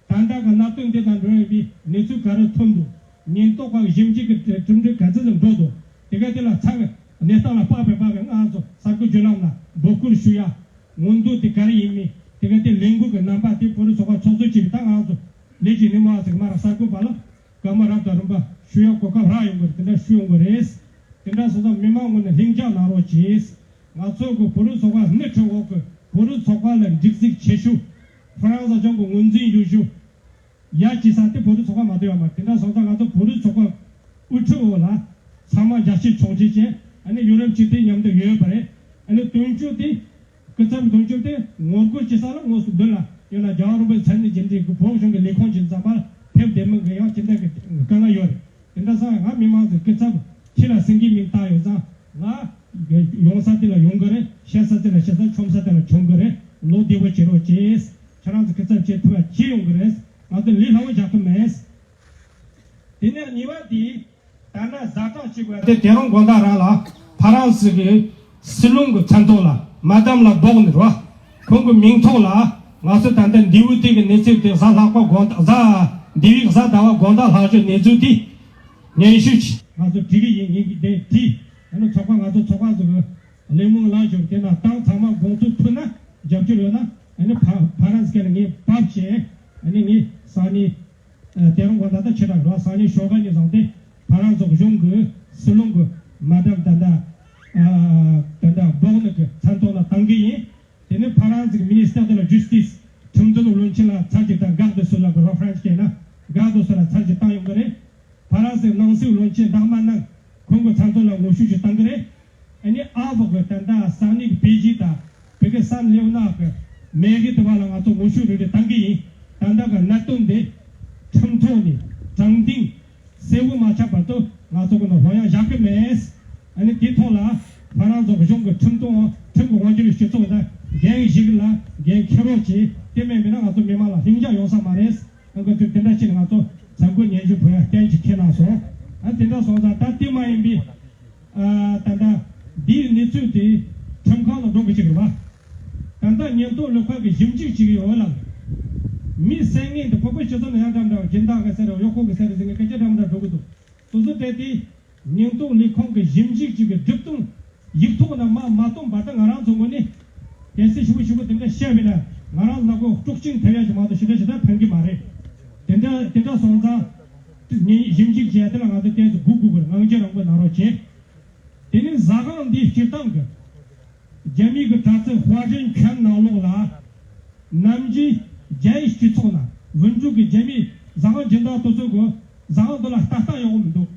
ད་ལྟ་གི་གནད་དོན་འདི་དང་འབྲེལ་བའི་གནས་ཚུལ་ག་རེ་ཐོན་འདུག་ཉེན་རྟོག་པ་ཞིབ་འཇུག་གི་གྲུབ་འབྲས་ག་ཚོད་ཙམ་འགྲོ་འདུག་དེ་ག་དེ་ལ་ཚང་གི་གནས་སྟངས་ལ་དཔག་པའི་དཔག་གི་ང་ཚོ་གསར་འགོད་བརྒྱུད་ལམ་ལ་འབོད་སྐུལ་ཞུ་ཡ། མངོན་འདོད་དེ་ག་རེ་ཡིན་མིན་དེ་ག་དེ་ལས་འགུལ་གི་རྣམ་པ་དེ་བོད་རིགས་ཚོགས་པ་ཚོགས་གཙོ་བྱས་པའི་ད་ང་ཚོ་ལས་ཀྱི་ནུས་མ་ཟིག་མ་ར་གསར་འགོད་པ་ལ་སྐར་མ་རབ་དང་རིམ་པ་ཞུ་ཡ་གོ་སྐབས་རག་ཡོང་གི་རེད། དེ་འདྲ་ཞུ་ཡོང་གི་རེད། དེ་འདྲ་སོང་ཙང་མི་མང་ངོས་ནས་ལྷིང་འཇགས་གནང་རོགས་གྱིས། ང་ཚོ་གི་བོད་རིགས་ཚོགས་པ་སྣེ་ཁྲིད་འོག་གི་བོད་རིགས་ཚོགས་པ་ལ་འགྲིག་འཛུགས་བྱེད་ཤུགས། ཧྥ་རན་སི་ལྗོངས་ཀྱི་ངོས་འཛིན་ཡོད་ཤུགས། ཡ་ཅི་ས་དེ་བོད་རིགས་ཚོགས་པ་མ་གཏོགས་ཡོད་མ་རེད། དེ་འདྲ་སོང་ཙང་ང་ཚོ་བོད་རིགས་ཚོགས་པ་དབུ་ཁྲིད་འོག་ལ་ཚང་མ་རྒྱ་ཆེ་ཆུང་ཆེ་བྱས་ཨ་ནི་ཡུ་རོབ་སྤྱི་འཐུས་མཉམ་དུ་ཡོད་པ་རེད། ཨ་ནི་དོན་གཅོད་དེ་སྐུ་ཚབ་དོན་གཅོད་དེ་ངོ་རྒོལ་བྱེད་ས་ལ་དངོས་སུ་མདུན་ལ་ཡོད་ན་རྒྱལ་བ་རིན་པོ་ཆེ་མཚན་ཉིད་རྗེས་འབྲེལ་གྱི་བོད་གཞུང་གི་ལས་ཁུངས་ཀྱི་འཛིན་པ་ཕེབས་བདེ་མིན་གྱི་ཡང་ཅི་འདྲ་གི་དཀའ་ངལ་ཡོད་རེད། དེ་འདྲ་སོང་ང་མི་མང་ཚོའི་སྐུ་ཚབ་ཁྱེད་ལ་སེང་གེའི་མིང་བཏགས་ཡོད་ཙང་ང་ཡོང་ས་དེ་ལ་ཡོང་གི་རེད། བཤད་ས་དེ་ལ་བཤད་ས། མཆོང་ས་དེ་ལ་མཆོང་གི་རེད། ལོ་བདེ་པོ་བྱེད་རོགས་གྱིས། ཁྱེད་རང་ཚོ་སྐུ་ཚབ་བྱེད་ཐུབ་པ་བྱེད་ཡོང་གི་རེད། ང་ཚོ་ལས་སླ་བོ་རྒྱག་གི་མེད། དེ་ནས་གཉིས་པ་དེ་ད་ནས་ཛ་དྲག་ཅིག་བ་དེ་དེ་རིང་དགོང་དག་རང་ལ་ཕ་རན་སི་གི་སྲིད་བློན་གྱི་མཚན་ཐོག་ལ་མ་དམ་ལ་འབོག་ནི་རོ། ཁོང་གི་མིང་ཐོག་ལ་ང་ཚོ་ད་ལྟ་འདི་བུ་དེ་གི་གནས་ཚུལ་དེ་གཟའ་ལྷག་པ་དགོང་དག་གཟའ་འདི་བའི་གཟའ་ཟླ་བ་དགོང་དག་ལྷག་ཆོས་གནས་ཚུལ་དེ་སྙན་ཞུ་ཅིག་ང་ཚོ་བྲིས་གི་ཡིན། ཡིན་གི་དེ་བྲིས། ཨ་ནི་ཚོགས་པ་ང་ཚོ་ཚོགས་པ་ཚོ་གི་གླེང་མོལ་ལངས་བྱུང་། དེ་ན་ཏང་ཚང་མ་དགོངས་ཚུལ་མཐུན་ན་རྒྱབ་སྐྱོར་ཡོད་ན་ཨ་ནི་ཕ་ཕ་རན་སི་སྐད་ལ་ངས་བབས་བྱས་ཨ་ནི་ངས་ས་གནས་ཨ་དེ་རིང་གོ་ད་ལྟ་ཆེ་དྲག་རོ་ས་གནས་ཤོག་ཁ་ནས་བཟུང་སྟེ་ཕ་རན་སི་གཞུང་གི་སྲིད་བློན་གི་མ་དམ་ད་ལྟ་ཨ་ད་ལྟ་འབོག་ནི་གི་མཚན་ཐོག་ལ་བཏང་གི་ཡིན། དེ་ནས་ཕ་རན་སི་གི་Ministère de la Justice ཁྲིམས་དོན་བློན་ཆེན་ལ་ཚར་གཅིག་དང་Garde des Sceaux་ལ་གི་རོ་ཧྥ་རན་སི་སྐད་ན་Garde des Sceaux་ལ་ཚར་གཅིག་བཏང་ཡོང་གི་རེད། ཕ་རན་སིའི་ནང་སྲིད་བློན་ཆེན་ཌར་མ་ནན་ཁོང་གི་མཚན་ཐོག་ལ་ངོ་ཤུགས་ཤིག་བཏང་གི་རེད། ཨ་ནི་ཨ་ཝ་གི་ད་ལྟ་ས་གནས་ཀྱི་པེ་ཅིང་དང་བོད་ཀྱི་སན་ལེའུ་ན་གི་མེ་གི་དུ་བ་ལ་ང་ཚོ་ངོ་ཤུགས་རེ་རེ་བཏང་གི་ཡིན། ད་ལྟ་གི་གནད་དོན་འདི་ཁྲིམས་ཐོག་ནས་དྲང་བདེན་གསལ་བོ་མ་ཆགས་བར་དུ་ང་ཚོ་གི་ནང་ལྷོད་ཡངས་བཞག་གི་མེད། ཨ་ནི་དེའི་ཐོག་ལ་ཕ་རན་སི་གཞུང་གི་ཁྲིམས་དོན་ཁྲིམས་ཀྱི་དབང་སྒྱུར་སྤྱི་ཚོགས་དང་འགན་བཞེས་ལ་འགན་འཁྱེར་རོགས་བྱེད། དེ་མིན་པ་ན་ང་ཚོ་མི་མང་ལ་ལྷིང་འཇགས་ཡོང་ས་མ་རེད། ཨ་ཁོ་ཚོས་དེ་འདྲ་བྱས་ནས་ང་ཚོ་གསར་འགོད་སྙན་ཞུ་བོད་ཡ་བསྟན་གྱིས་ཁྱེར་གནང་སོང་། ཨ་དེ་འདྲ་སོང་ཙང་ད་དེ་མ་ཡིན་པའི་ཨ་ད་ལྟ་འདིའི་གནས་ཚུལ་དེ་ཁྲིམས་ཁང་ལ་འགྲོ་དགོས་ཀྱི་རེད་བ། ད་ལྟ་ཉེན་རྟོག་ལས་ཁུངས་ཀྱི་ཞིབ་འཇུག་བྱེད་ཀྱི་ཡོད་ལ། མི་བསད་མཁན་དེ་བོད་པ་སྤྱི་ཚོགས་ནང་ཡང་འདྲ་འདྲ་སྦྱིན་བདག་གི་ཟེར་རེད། གཡོག་ཁོག་གི་ཟེར་རེད་ཟེར་ནས་སྐད་ཆ་འདྲ་མི་འདྲ་འགྲོ་གི་འདུག་སོ་སོ་དེ་དེ་ཉེན་རྟོག་ལས་ཁུངས་ཀྱི་ཞིབ་འཇུག་ཅིག་གི་སྒྲུབ་སྟངས་ཡིག་ཐོག་ནས་མ་མ་སྟོན་བར་དུ་ང་རང་ཚོ་ངོས་ནས་གལ་སྲིད་ཞིབ་པོ་ཞིབ་པོ་དེ་འདྲ་བཤད་པས་ན་ང་རང་ལ་གོ་དཀྲུག་ཤིང་ཐེབས་ཡ་ཞིག་མ་གཏོགས་ཞེ་དྲག་ཞེ་དྲག་ཕན་གྱི་མ་རེད། དེ་འདྲ་དེ་འདྲ་སོང་ཙང་ངས་ཞིབ་འཇུག་བྱས་དེ་ལ་ང་ཚོ་ཏོག་ཙམ་སྒུག་དགོས་དགོས་རེད། ངང་རྒྱུ་རང་དགོས་གནང་རོགས་བྱེད། དེ་ནས་ཟ་ཁང་འདིའི་སྤྱིར་བཏང་གི་རྒྱ་མི་གི་དྲག་རྩལ་ཧྭ་ཧྲན་ཁྲན་ནང་ལོགས་ལ་ནམ་རྒྱུན་རྒྱ་ཡིག་སྤྱི་ཚོགས་ནང་ཝུན་ཀྲུག་གི་རྒྱ་མིའི་ཟ་ཁང་སྦྱིན་བདག་དེ་ཚོ་གི་ཟ་ཁང་དེ་ལ་ལྟ་སྟངས་ཡག་པོ་མི་འདུག་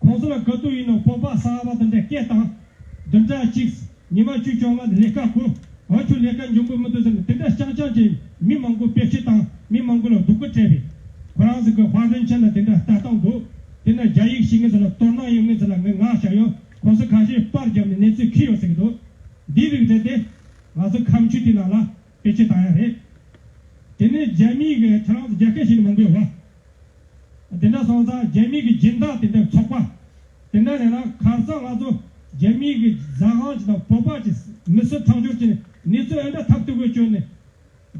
གོང་ས་ལ་ག་དུས་ཡིན་ནའང་སྤོབས་པ་གསར་པ་དེ་འདྲ་སྐད་བཏང་། བདུན་ཕྲག་གཅིག་ཉི་མ་བཅུ་བཅོ་ལྔ་ལས་ཀ་དགོས། འོ་ཁྱོད་ལས་ཀ་འཇོན་པོ་མི་འདུག་ཟེར་ནས་དེ་འདྲ་རྐྱང་རྐྱང་གིས་མི་མང་པོ་བེད་སྤྱོད་བཏང་། མི་མང་པོ་ལ་སྡུག་པོ་སྤྲད་པས། ཁོ་རང་ཚོ་གི་ཧྭ་ཧྲན་ཁྲན་ལ་དེ་འདྲ་ལྟ་སྟངས་འདུག་དེ་ན་རྒྱ་ཡིག་ཤེས་མཁན་ཚོ་ལ་དོ་སྣང་ཡོད་མཁན་ཚོ་ལ་ངས་མངགས་བཞག་ཡོད། གོང་ས་ཁ་ཤས་པར་བརྒྱབ་ནས་གནས་ཚུལ་འཁྱེར་ཡོད་ཟེར་གི་འདུག་འདིའི་རིགས་རེད་དེ། ང་ཚོ་ཁ་མཆུ་དེ་ནང་ལ་བེད་སྤྱོད་བཏང་ཡ་རེད། དེ་ནས་རྒྱ་མིའི་གི་ཁྱེད་རང་ཚོ་རྒྱ་སྐད་ཤེས་ནི་མང་པོ་ཡོད་པ། དེ་འདྲ་སོང་ཙང་རྒྱ་མི་གི་སྦྱིན་བདག་དེ་འདྲ་ཚོགས་པ་དེ་འདྲ་ལས་ན་ཁ་སང་ང་ཚོ་རྒྱ་མི་གི་ཟ་ཁང་ཅིག་དང་བོད་པ་ཅིག་མི་གསོད་ཁྲག་སྦྱོར་གྱི་གནས་ཚུལ་ཨེ་འདྲ་ཐབས་སྡུག་གི་བྱུང་ནས་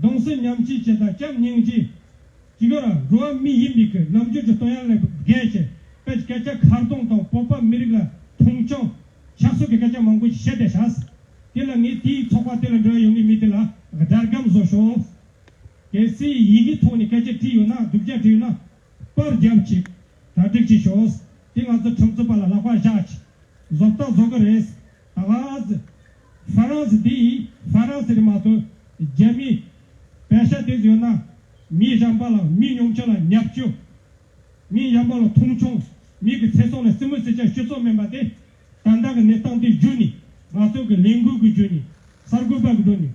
གདུང་སེམས་མཉམ་སྐྱེད་ཅིག་དང་བྱམས་སྙིང་རྗེ་ཅིག་ཡོད་ར། འགྲོ་བ་མི་ཡིན་པའི་གི་རྣམ་འགྱུར་གྱི་སྟོན་ཡ་ལས་བརྒལ་ཅིག་དཔེ་སྐད་ཆ་ཁ་རྡུང་དང་བོད་པ་མི་རིགས་ལ་མཐོང་ཆུང་ཆགས་སྲོལ་གྱི་སྐད་ཆ་མང་པོ་ཞིག་བཤད་བསྡད་ཤག་དེ་ལ་ངས་དེའི་ཚོགས་པ་དེ་ལ་འབྲེལ་བ་ཡོད་མཁན་མི་དེ་ལ་སྒྲ་སྒམ་བཟོ་ཤོག་གལ་སྲིད་ཡི་གེ་ཐོག་ནས་སྐད་ཆ་དྲིས་ཡོད་ན། སྡུག་ཅག་དྲིས་ཡོད་ན། པར་རྒྱབ་ཅིག་གྲ་སྒྲིག་ཅིག་ཤོག་དེ་ང་ཚོ་ཁྲིམས་རྩོད་པ་ལ་ལག་པ་བཞག་ཅིག་བཟོ་ལྟ་བཟོ་གི་རེད། ད་ག་ཟེ། ཧྥ་རན་སི་དེ་ཡིས་ཧྥ་རན་སི་རེད་མ་གཏོགས། རྒྱ་མི་པད་ཤག་དེ་ཚོ་ཡོད་ན། མི་གཞན་པ་ལ། མི་ཉུང་ཤས་ལ་བརྙས་བཅོས། མི་གཞན་པ་ལ་མཐོང་ཆུང་། མི་གི་ཚེ་སྲོག་ལ་རྩེད་མོ་རྩེ་ཅག་སྤྱི་ཚོགས་མིན་པ་དེ། ད་ལྟ་གི་གནས་སྟངས་དེ་བརྒྱུད་ནས། ང་ཚོ་གི་ལས་འགུལ་གི་བརྒྱུད་ནས། གསར་འགོད་པ་གི་བརྒྱུད་ནས།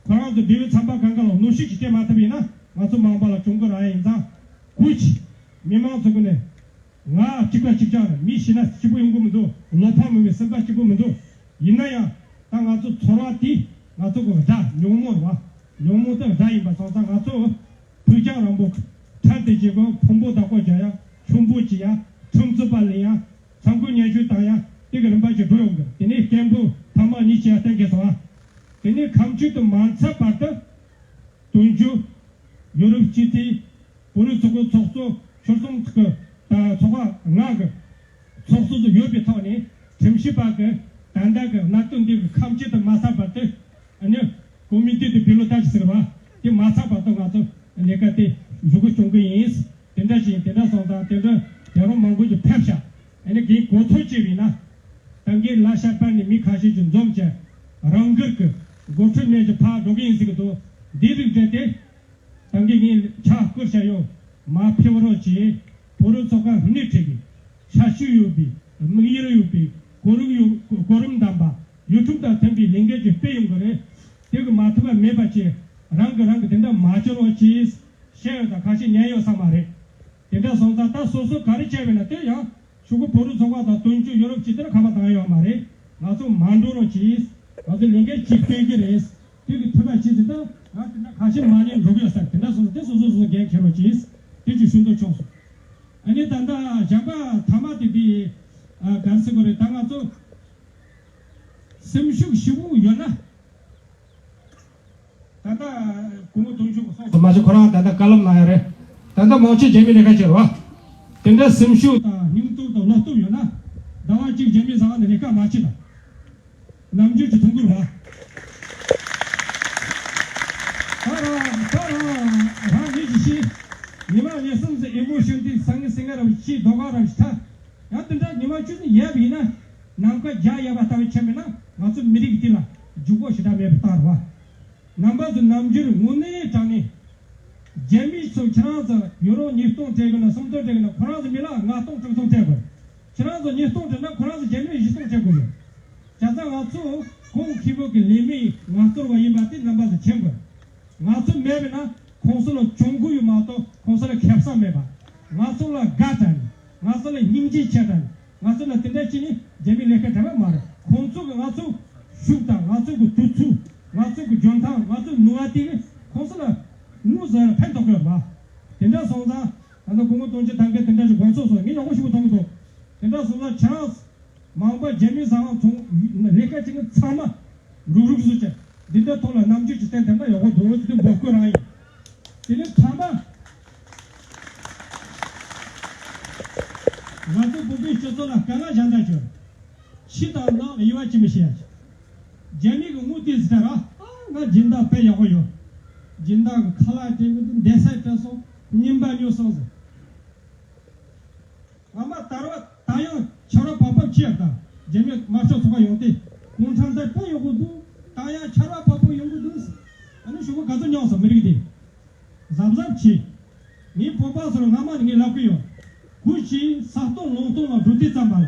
ཁོ་རང་ཚོ་འབྲེལ་ཡོད་ཚན་པ་གང་ག་ལ་གནོན་ཤུགས་ཅིག་སྤྲད་མ་ཐུབ་ཡིན་ན། ང་ཚོ་མ་འོངས་པ་ལ་གྱོང་གུན་རག་ཡ་ཡིན་ཙང་། སྐུ་མཁྱེན། མི་མང་ཚོ་གི་ནས། ང་གཅིག་པ་གཅིག་རྐྱང་རེད། མི་ཤི་ན་སྐྱིད་པོ་ཡོང་གི་མི་འདུག་ལོ་ཕམ་མི་བའི་སེམས་པ་སྐྱིད་པོ་མི་འདུག་ཡིན་ན་ཡང་། ད་ང་ཚོ་ཚོར་བ་དེ། ང་ཚོ་གི་དགྲ་ཉོན་མོངས་རེད་བ། ཉོན་མོངས་དེ་དགྲ་ཡིན་པ་སོང་ཙང་། ང་ཚོ་ཕུགས་རྒྱང་རིང་པོ། ཁྲལ་དེ་བྱེད་དགོས། ཕུང་པོ་བདག་པོ་རྒྱག་ཡ། ཆུང་པོ་བྱེད་ཡ། ཁྲིམས་རྩོད་པ་ལེན་ཡ། ཚང་ཁུལ་སྙན་ཞུ་བཏང་ཡ། དེ་གི་རིམ་པ་ཞིག་འགྲོ་ཡོང་གི། དེ་ནས་སྐད་འབོད་ཐ་མ་གཉིས་བྱས་གཏན་འཁེལ་སོང་ཨ། དེ་ནས་ཁ་མཆུ་དེ་མ་ཚར་བར་དུ། དོན་གཅོད། ཡོ་རོབ་སྤྱི་འཐུས། བོད་རིགས་ཚོགས་པའི་ཚོགས་གཙོ། ཆོལ་གསུམ་གྱི་ད་ཚོགས་པ་ལྔ་གི་ཚོགས་གཙོ་ཚོ་ཡོད་པའི་ཐོག་ནས། ཁྲིམས་ཞིབ་པ་གི་ད་ལྟ་གི་གནད་དོན་འདི་གི་ཁ་མཆུ་དེ་མ་ཚར་བར་དུ། ཨ་ནི་ཀོ་མི་ཏི་དེ་བི་ལོ་ཏཱ་ཟེར་བ་དེ་མ་ཚར་བར་དུ་ང་ཚོ་ལས་ཀ་དེ་མཇུག་སྐྱོང་གི་ཡིན། དེ་འདྲ་ཞིག་དེ་འདྲ་སོང་ཙང་། དེ་འདྲ་དེ་རིང་མང་པོ་ཞིག་ཕེབས་ཤག་ཨ་ནི་རྒན་གོ་ཐོས་བྱས་པ་ཡིན་ན། ད་གིན་ལ་ཤ་པ་ནི་མི་ཁ་ཤས་ཀྱིས་འཛོམས་བྱས། རང་འགུལ་གྱིས་འགོ་ཁྲིད་མེད་ཀྱི་ཕར་འགྲོ་གི་ཡིན་ཟེར་གི་འདུག་འདི་རིགས་བསྡད་དེ། ད་གིན་ངས་ཕྱག་བསྐུར་བྱས་ཡོད། མ་ཕེབས་རོགས་གྱིས། བོད་རིགས་ཚོགས་པ་སྣེ་ཁྲིད་ཀྱི། ཞབས་ཞུ་ཡོད་པའི། དམིགས་ཡུལ་ཡོད་པའི། གོ་རིམ་ཡོད། གོ་རིམ་ལྡན་པ། ཡུལ་ཁྲིམས་དང་མཐུན་པའི་ལས་འགུལ་ཅིག་སྤེལ་ཡོང་གི་རེད། དེ་གི་མ་ཐུབ་པ་མེད་པ་བྱས། རང་གིས་རང་གི་དེ་འདྲ་མ་བྱེད་རོགས་གྱིས། བཤད་ཡོད་དང་ཁ་ཤས་ཉན་ཡོད་ས་མ་རེད། དེ་འདྲ་སོང་ཙང་། ད་སོ་སོ་ག་རེ་བྱས་པ་ཡིན་ན་དེ་ཡང་། ཕྱུག་པོ་བོད་རིགས་ཚོགས་པ་དང་དོན་གཅོད་ཡོ་རོབ་སྤྱི་འཐུས་ཁ་པར་བཏང་ཡོད་མ་རེད། ང་ཚོ་མ་འགྲོ་རོགས་གྱིས། ང་ཚོ་ལས་འགུལ་གཅིག་སྤེལ་གི་རེད། དེ་གི་ཐུབ་པ་བྱས་ཟིན་ད། ང་དེ་འདྲ་ཁ་ཞེ་མ་ཉན་འགྲོ་གི་ཡོད་ས། དེ་འདྲ་སོང་ཙང་དེ་སོ་སོ་སོ་སོ་འགན་འཁྱེར་རོགས་གྱིས། དེ་ཅིག་ཞུ་འདོད་བྱུང་སོང་། ཨ་ནི་ད་ལྟ་གཞན་པ་ཐ་མ་དེ་དེ། ཨ། ག་རེ་ཟེར་དགོས་རེད། ད་ང་ཚོ་སེམས་ཤུགས་ཞེ་པོ་ཡོད་ན། ད་ལྟ་སྐུ་ངོ་དོན་གཅོད་གསུངས་སོང་། མ་གཞི་ཁོ་རང་ད་ལྟ་བཀའ་སློབ་གནང་ཡ་རེད། ད་ལྟ་མང་ཆེ་རྒྱ་མི་ལས་ཀ་བྱེད་རོགས། དེ་འདྲ་སེམས་ཤུགས་དང་སྙིང་སྟོབས་དང་བློ་སྟོབས་ཡོད་ན། ཟླ་བ་གཅིག་རྒྱ་མི་ཟ་ཁང་ནས་ལས་ཀ་མ་བྱེད་དང་། ནམ་རྒྱུན་གྱི་ཐུང་གུར་བ། ད་རང་ད་རང་རང་ཉིད་ཀྱིས་ཤེས། ཉི་མ་ཉི་གསུམ་ཙམ་ཨེ་མོ་ཤོན་ཏི་སང་ངེ་སེང་ངེ་ར་བ་ཤི་རྡོ་ཁ་ར་བ་ཤི་ཐ། ཡང་དེ་འདྲ་ཉི་མ་བཅུ་ཙམ་ཡལ་བ་ཡིན་ན། ནམ་མཁའ་རྒྱ་ཡལ་བ་ལྟ་བུ་ཆགས་མེད་ན། ང་ཚོ་མི་རིགས་འདི་ལ་འཇུག་སྒོ་ཞེ་དྲག་མེད་པའི་རྟགས་རེད་བ། རྣམ་པ་ཚོ་ནམ་རྒྱུན་དངོས་གནས་དྲང་གནས། རྒྱ་མི་ཚོ་ཁྱེད་རང་ཚོ་ཡུ་རོ་ཉིས་སྟོང་སྤྲད་དགོས་ན་སུམ་སྟོང་སྤྲད་དགོས་ན། ཁོ་རང་ཚོ་མི་ལ་ལྔ་སྟོང་དྲུག་སྟོང་སྤྲད་དགོས། ཁྱེད་རང་ཚོ་ཉིས་སྟོང་སྤྲད་ན་ཁོ་རང་ཚོ་རྒྱ་མི་ལ་བཞི་སྟོང་སྤྲད་དགོས་ཡོད། བྱས་ཙང་ང་ཚོ་གོང་ཁེ་པོ་གི་ལས་མི་ངལ་རྩོལ་བ་ཡིན་པ་དེ་རྣམ་པ་ཚོ་མཁྱེན་དགོས། ང་ཚོ་མེད་པ་ན་ཁོང་ཚོ་ལ་གྱོང་གུན་ཡོད་མ་གཏོགས་ཁོང་ཚོ་ལ་ཁེ་བཟང་མེད་པ། ང་ཚོ་ལ་དགའ་དྲན། ང་ཚོ་ལ་སྙིང་རྗེ་ཆེ་དྲན། ང་ཚོ་ལ་དེ་འདྲ་བྱས་ནས་རྒྱ་མིའི་ལས་ཀ་འདྲ་བ་མ་རེད། ཁོང་ཚོ་གི་ང་ཚོ་ཤུགས་དང་། ང་ཚོ་གི་དུས་ཚོད། ང་ཚོ་གི་འཇོན་ཐང་། ང་ཚོ་ནུས་པ་དེ་གི་ཁོང་ཚོ་ལ་དངོས་སུ་ཕན་ཐོགས་ཀྱི་ཡོད་མ། དེ་འདྲ་སོང་ཙང་ད་ལྟ་སྐུ་ངོ་དོན་གཅོད་ཐང་གིས་དེ་འདྲ་ཞིག་དགོངས་ཚོགས་སོང་། ངས་ཡག་པོ་ཞིག་མཐོང་གི་འདུག་དེ་འདྲ་སོང་ཙང་ཁྱེད་རང་མང་པོ་རྒྱ་མི་ཟ་ཁང་ཚོང་ལས་ཀ་བྱེད་མཁན་ཚང་མ་རུག་རུག་བཟོས་བྱས། འདི་འདྲ་ཐོག་ལ་རྣམ་འགྱུར་ཅིག་བསྟན་ཐུབ་ན་ཡག་པོ་འདུག་དེ་འབོད་སྐུལ་རང་ཡིན། དེ་ནས་ཐ་མ། ང་ཚོ་བོད་པའི་སྤྱི་ཚོགས་ལ་དཀའ་ངལ་གཞན་དག་བྱུང་། ཕྱི་དང་ནང་དབྱེ་བ་ཅི་མི་ཤེས་ཡ། རྒྱ་མི་གི་དངུལ་དེ་ཟེར་ར། ཨ། ང་སྦྱིན་བདག་དཔེ་ཡག་པོ་ཡོད། སྦྱིན་བདག་གི་ཁ་ལག་སྤྲད་གི་འདུག་འདེད་སྲེད་སྤྲད་སོང་། རྙིང་པ་ཉོས་སོང་ཟེར། ང་མ་དར་བ་ད་ཡང་ཆར་བ་བབ་བབ་ཆེ་ཡ་ད། རྒྱ་མི་དམར་ཤོག་ཚོགས་པ་ཡོང་སྟེ། གུང་ཁྲན་ཏང་དཔེ་ཡག་པོ་འདུག་ད་ཡང་ཆར་བ་བབ་བབ་ཡོང་གི་འདུག་ཨ་ནི་ཞུ་བ་ག་ཚོད་མྱོང་སོང་མི་རིགས་དེ། གཟབ་གཟབ་བྱེད། ངའི་བོད་པ་ཚོར་སྔ་མ་ནས་ངས་ལབ་གི་ཡོད། གུས་ཀྱིས་ས་སྟོང་ལུང་སྟོང་ལ་འགྲོ་དུས་ཙམ་པ་ལ།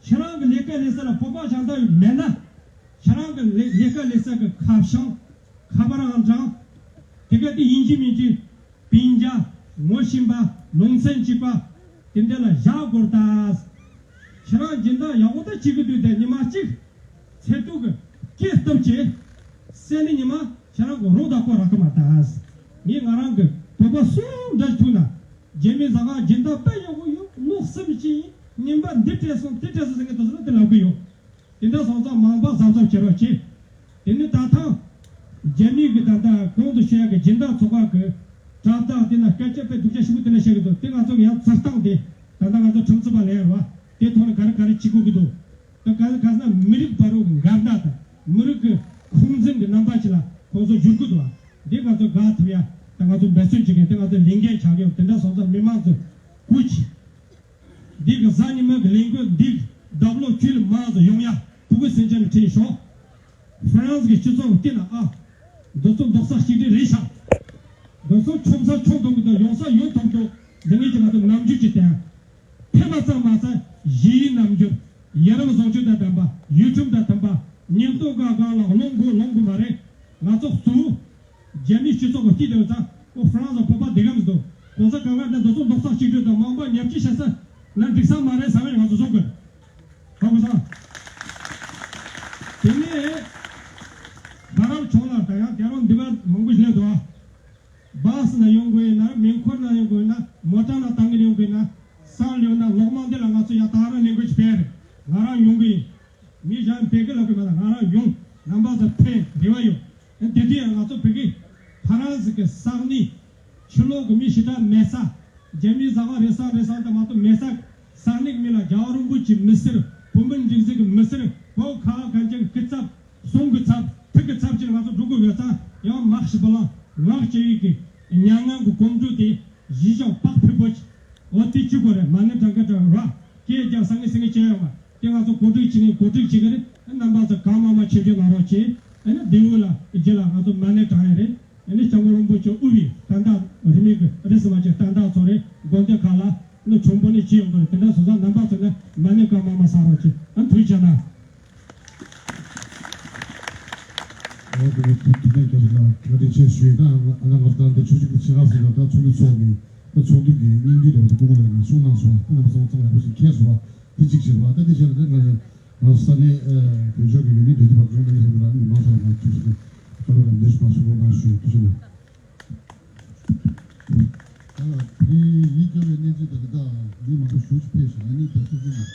ཁྱེད་རང་གི་ལས་ཀ་ལས་ས་ལ་བོད་པ་ཞང་ད་མེད་ན། ཁྱེད་རང་གི་ལས་ལས་ཀ་ལས་ས་གི་ཁ་བྱང་ཁ་པར་ཨང་གྲངས། དེ་ག་དེ་ཡིན་གཅིག་མིན་གཅིག་སྤུན་ཀྱག་ངོ་ཤེས་པ། ལུང་ཚན་གཅིག་པ། དེ་འདྲ་ལ་བཞག་དགོས་ད། ཁྱེད་རང་སྦྱིན་བདག་ཡག་པོ་ད་བྱེད་གི་འདུག་དེ་ཉི་མ་གཅིག་ཚེ་ཐུག་གི་སྐྱེས་སྟོབས་ཆེ། སེ་ནི་ཉི་མ་ཁྱེད་རང་གི་རོ་ད་ཁོ་རག་གི་མ་ད། ངས་ང་རང་གི་བོད་པ་སུ་འདྲ་ཐུག་ན། རྒྱ་མི་ཟ་ཁང་སྦྱིན་བདག་དཔེ་ཡག་པོ་ཡོད། ལོ་གསུམ་ཕྱིན་ཡིན། རྙིང་པ་འདི་སྤྲད་སོང་། དེ་སྤྲད་སོང་ཟེར་མཁན་དེ་ཚོ་ལ་དེ་ལབ་གི་ཡོད། དེ་འདྲ་སོང་ཙང་མང་པོ་གཟབ་གཟབ་བྱེད་རོགས་གྱིས། དེ་ནི་ད་ཐེངས་རྒྱ་མི་གི་ད་ལྟ་གོང་དུ་ཞུ་ཡག་གི་སྦྱིན་བདག་ཚོགས་པ་གི་དྲ་བདག་དེ་ན་སྐད་ཆ་དཔེ་སྡུག་ཅག་ཞེ་པོ་དེ་འདྲ་བཤད་གི་འདུག་དེ་ང་ཚོ་གི་ཡང་ཚུར་བཏང་སྟེ། ད་ལྟ་ང་ཚོ་ཁྲིམས་རྩོད་པ་ལེན་ར་བ། དེ་ཐོག་ནས་ག་རེ་ག་རེ་བྱེད་དགོས་ཀྱི་འདུག་ད་ག་ག་ན་མི་རིགས་བར་རུ་འགལ་ཟླ་དང་ མི་རིགས་ཀྱི་ཁུངས་འཛིན་གྱི་རྣམ་པ་ཅིག་ལ་ཁོང་ཚོ་བསྒྱུར་དགོས་འདུག་བ། འདི་ང་ཚོ་དགའ་ཐུབ་ཡ། ད་ང་ཚོ་འབད་བརྩོན་བྱེད་མཁན་དེ་ང་ཚོ་ལས་འགན་ཆགས་ཡོད། དེ་འདྲ་སོང་ཙང་མི་མང་ཚོས་སྐུ་མཁྱེན། འདི་གི་གཟའ་ཉི་མ་གི་ལས་འགུལ་འདི་རྡབ་ལོག་ཁྱོད་ལ་མང་ཙམ་ཡོང་ཡ་ཕྲུ་གུ་སེམས་ཅན་ལ་ཁྲིད་ཤོག་ཧྥ་རན་སི་གི་སྤྱི་ཚོགས་ཀྱི་སྟེང་ན་ཨ། འདི་ཚོ་རྡོག་རྩ་གཅིག་སྒྲིལ་རེད་ཤག་འདི་ཚོ་ཆོམ་ས་ཆོམ་ཐུབ་ཀྱི་འདུག་ཡོང་ས་ཡོང་ཐུབ་འདུག་འདི་ངེད་ཀྱི་ང་ཚོ་ནམ་རྒྱུན་གྱི་དེ། ཕེབས་པ་ཙམ་མ་ཟད་གཞི་ཡི་རྣམ་འགྱུར། ཡི་རང་བཟང་སྤྱོད་དང་ལྡན་པ། ཡུལ་ཁྲིམས་དང་མཐུན་པ། ཉེན་རྟོག་ག་གང་ལ་སློང་དགོས་སློང་དགོས་མ་རེད། ང་ཚོ་གཙོ་བོ་རྒྱ་མིའི་སྤྱི་ཚོགས་ཀྱི་སྐྱིད་དེ་ཡོད་ཙང་ཨོ་ཧྥ་རན་སི་བོད་པ་འདི་གམ་འདུག་གོང་ས་ག་བ་ནས་འདི་ཚོ་རྡོག་རྩ་གཅིག་སྒྲིལ་དང་མང་པོ་ཉམས་ཞིབ་བྱེད་ས་ན་འགྲིག་ས་མ་རེད་བསམ་པའི་ང་ཚོ་བཟོ་དགོས། ཧ་གོ་སོང་། དེ་ནས་ལྷ་རམས་ཆོག་ལ་ད་ཡང་དེ་རང་འདི་བ་མང་པོ་ཞིག་སླེབས་འདུག་ཨ། སྦ་སི་ནང་ཡོང་དགོས་ཡིན་ན། མེ་འཁོར་ནང་ཡོང་དགོས་ཡིན་ན། མོ་ཊ་ནང་བཏང་གི་ཡོང་དགོས་ཡིན་ན། སང་ལེའུ་ན་ལོག་མང་འདི་ལ་ང་ཚོ་ཡ་ད་རང་ལས་འགུལ་ཞིག་སྤེལ་རེད། ང་རང་ཡོང་གི་ཡིན། མི་གཞན་བོད་སྐད་ལབ་གི་མེད་ལ་ང་རང་ཡོང་། རྣམ་པ་ཚོ་ཕན་རེ་བ་ཡོད། དེ་དུས་ཡང་ང་ཚོ་བོད་སྐད་ཕ་རན་སི་གི་ས་གནས་ཕྱི་ལོགས་གི་མི་ཞེ་དྲག་མེད་ས། རྒྱ་མིའི་ཟ་ཁང་རེ་ཟ་རེ་ཟ་དང་མ་གཏོགས་མེད་ས། ས་གནས་གི་མི་ལ་རྒྱལ་བ་རིན་པོ་ཆེ་མི་ཟེར། བོད་མི་འགྲིག་ཟེར་གི་མི་ཟེར། བོད་ཁ་བ་གན་ཅན་སྐུ་ཚབ། གསུང་གི་ཚབ། ཐུགས་ཀྱི་ཚབ་ཅིག་ང་ཚོ་འགྲོ་དགོས་ཡོད་ཙང་ཡང་མ་ཤི་བ་ལང་ངག་བཅད་ཡིག་གི་མྱ་ངན་གི་གོམ་བགྲོད་དེ་གཞི་བཞག་བག་ཕེབས་པོ་ཅིག་འོ་དེ་ཅི་དགོས་རེད། མ་ཎི་བགྲང་གི་བགྲང་ར། སྐད་རྒྱག་ས་ངེ་ས་ངེ་བྱས་ཡོང་བ་དེ་ང་ཚོ་གོ་སྒྲིག་བྱེད་ངེ་གོ་སྒྲིག་བྱེད་གི་རེད། རྣམ་པ་ཚོ་གང་མང་མང་ཆེ་ཆེ་གནང་རོགས་བྱེད། ཨ་ནི་དེའུ་ལ་རྗེས་ལ་ང་ཚོ་མ་ཎི་བགྲང་ཡ་རེད། ཨ་ནི་སྐྱབས་མགོན་རིན་པོ་ཆེ་དབུ་བའི་བསྟན་བདག་རིས་མེད་ཀྱི་རིས་སུ་མ་ཆད་བསྟན་བདག་ཚོ་རེད། དགོན་སྡེ་ཁག་ལ་ནི་ཆོམ་པོ་ནི་ཅི་ཡོང་གི་རེད། དེ་འདྲ་སོང་ཙང་རྣམ་པ་ཚོ་ནི་མ་ཎི་གང་མང་མང་བགྲང་རོགས་བྱེད། ཨ་ནི་ཐུགས་རྗེ་གནང་། ཨོ་དེ་ནས་ཐུགས་ཐུགས་ཕན་རྒྱབ་ལ་བཀའ་དྲིན་ཆེ་ཞུ་ཡིན། ད་ང་ང་ང་ད་འདི་ཆུ་ཆུ་གི་ཆེ་ཁག་སོང་ད་ཚོགས་འདུ་ཚོགས་ནས་ད་ཚོགས་འདུ་གི་སྙིང་བསྡུས་རེ་བ་དེ་སྐུ་ངོ་ལ་ང་གསུང་གནང་སོང་བ། ད་ང་ཚོ་ཚང་མ་ཡག་པོ་ཞིག་མཁྱེན་སོང་བ། དེ་གཅིག་བྱེད་པ་ད་དེ་བྱས་ལ་ད་ང་ང་ས་གནས་བོད་ལྗོངས་ཀྱི་ཡུལ་མི་འདུས་སྡོད་པ་གང་ལ་ཡོད་པ་ལ་མི་མང་ཚང་མ་ཐུགས་སུ་བཀའ་སློབ་དང་ལེགས་སུ་མ་སོང་གནང་ཞུ་ཐུགས་རྗེ་གནང་། ད་དེ་ཡིད་སྐྱོ་བའི་གནས་ཚུལ་དེ་ད་མི་མང་པོ་ཞེ་ཅིག་ཕེབས་ཤག་ཨ་ནི་ད་སོ་སོ་གི་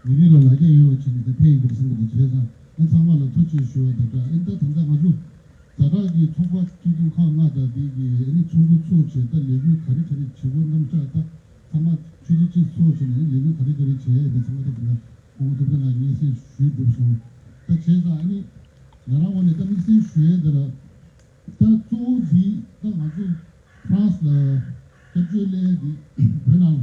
མི་རིགས་ལ་ལ་རྒྱ་ཡོད་པ་བྱས་ནས་ད་ཕེབས་ཡིན་པར་བསམ་གི་འདུག་བྱས་ཙང་ཨ་ཚང་མ་ལ་ཐུགས་རྗེ་ཆེ་ཞུ་བ་དང་སྦྲགས་ཨ་ནི་ད་ད་ལྟ་ང་ཚོ་ཛ་དྲག་གི་ཚོགས་པ་སྐྱིད་སྡུག་ཁག་ལྔ་དང་དེ་གི་ཨ་ནི་ཚོགས་འདུ་ཚོགས་བྱས་ད་ལས་འགུལ་ག་རེ་ག་རེ་བྱེད་དགོས་རྣམ་གཞག་ད་ཚང་མ་ཆུ་ཚོད་གཅིག་ཚོགས་བྱས་ནས་ལས་འགུལ་ག་རེ་ག་རེ་བྱས་ཡ་ད་ཚང་མ་ད་དེ་ལ་ཁོང་ཐུབ་བསྟན་ལགས་སྙན་སེང་ཞུས་གྲུབ་སོང་། ད་བྱས་ཙང་ཨ་ནི་ང་རང་ངོས་ནས་ད་དམིགས་བསལ་ཞུ་ཡ་དེ་ལ། ད་གཙོ་བོ་འདི་ད་ང་ཚོ་ཧྥ་རན་སི་ལ་སྐྱབས་བཅོལ་སླེབས་ཡ་འདི་བོད་ནང་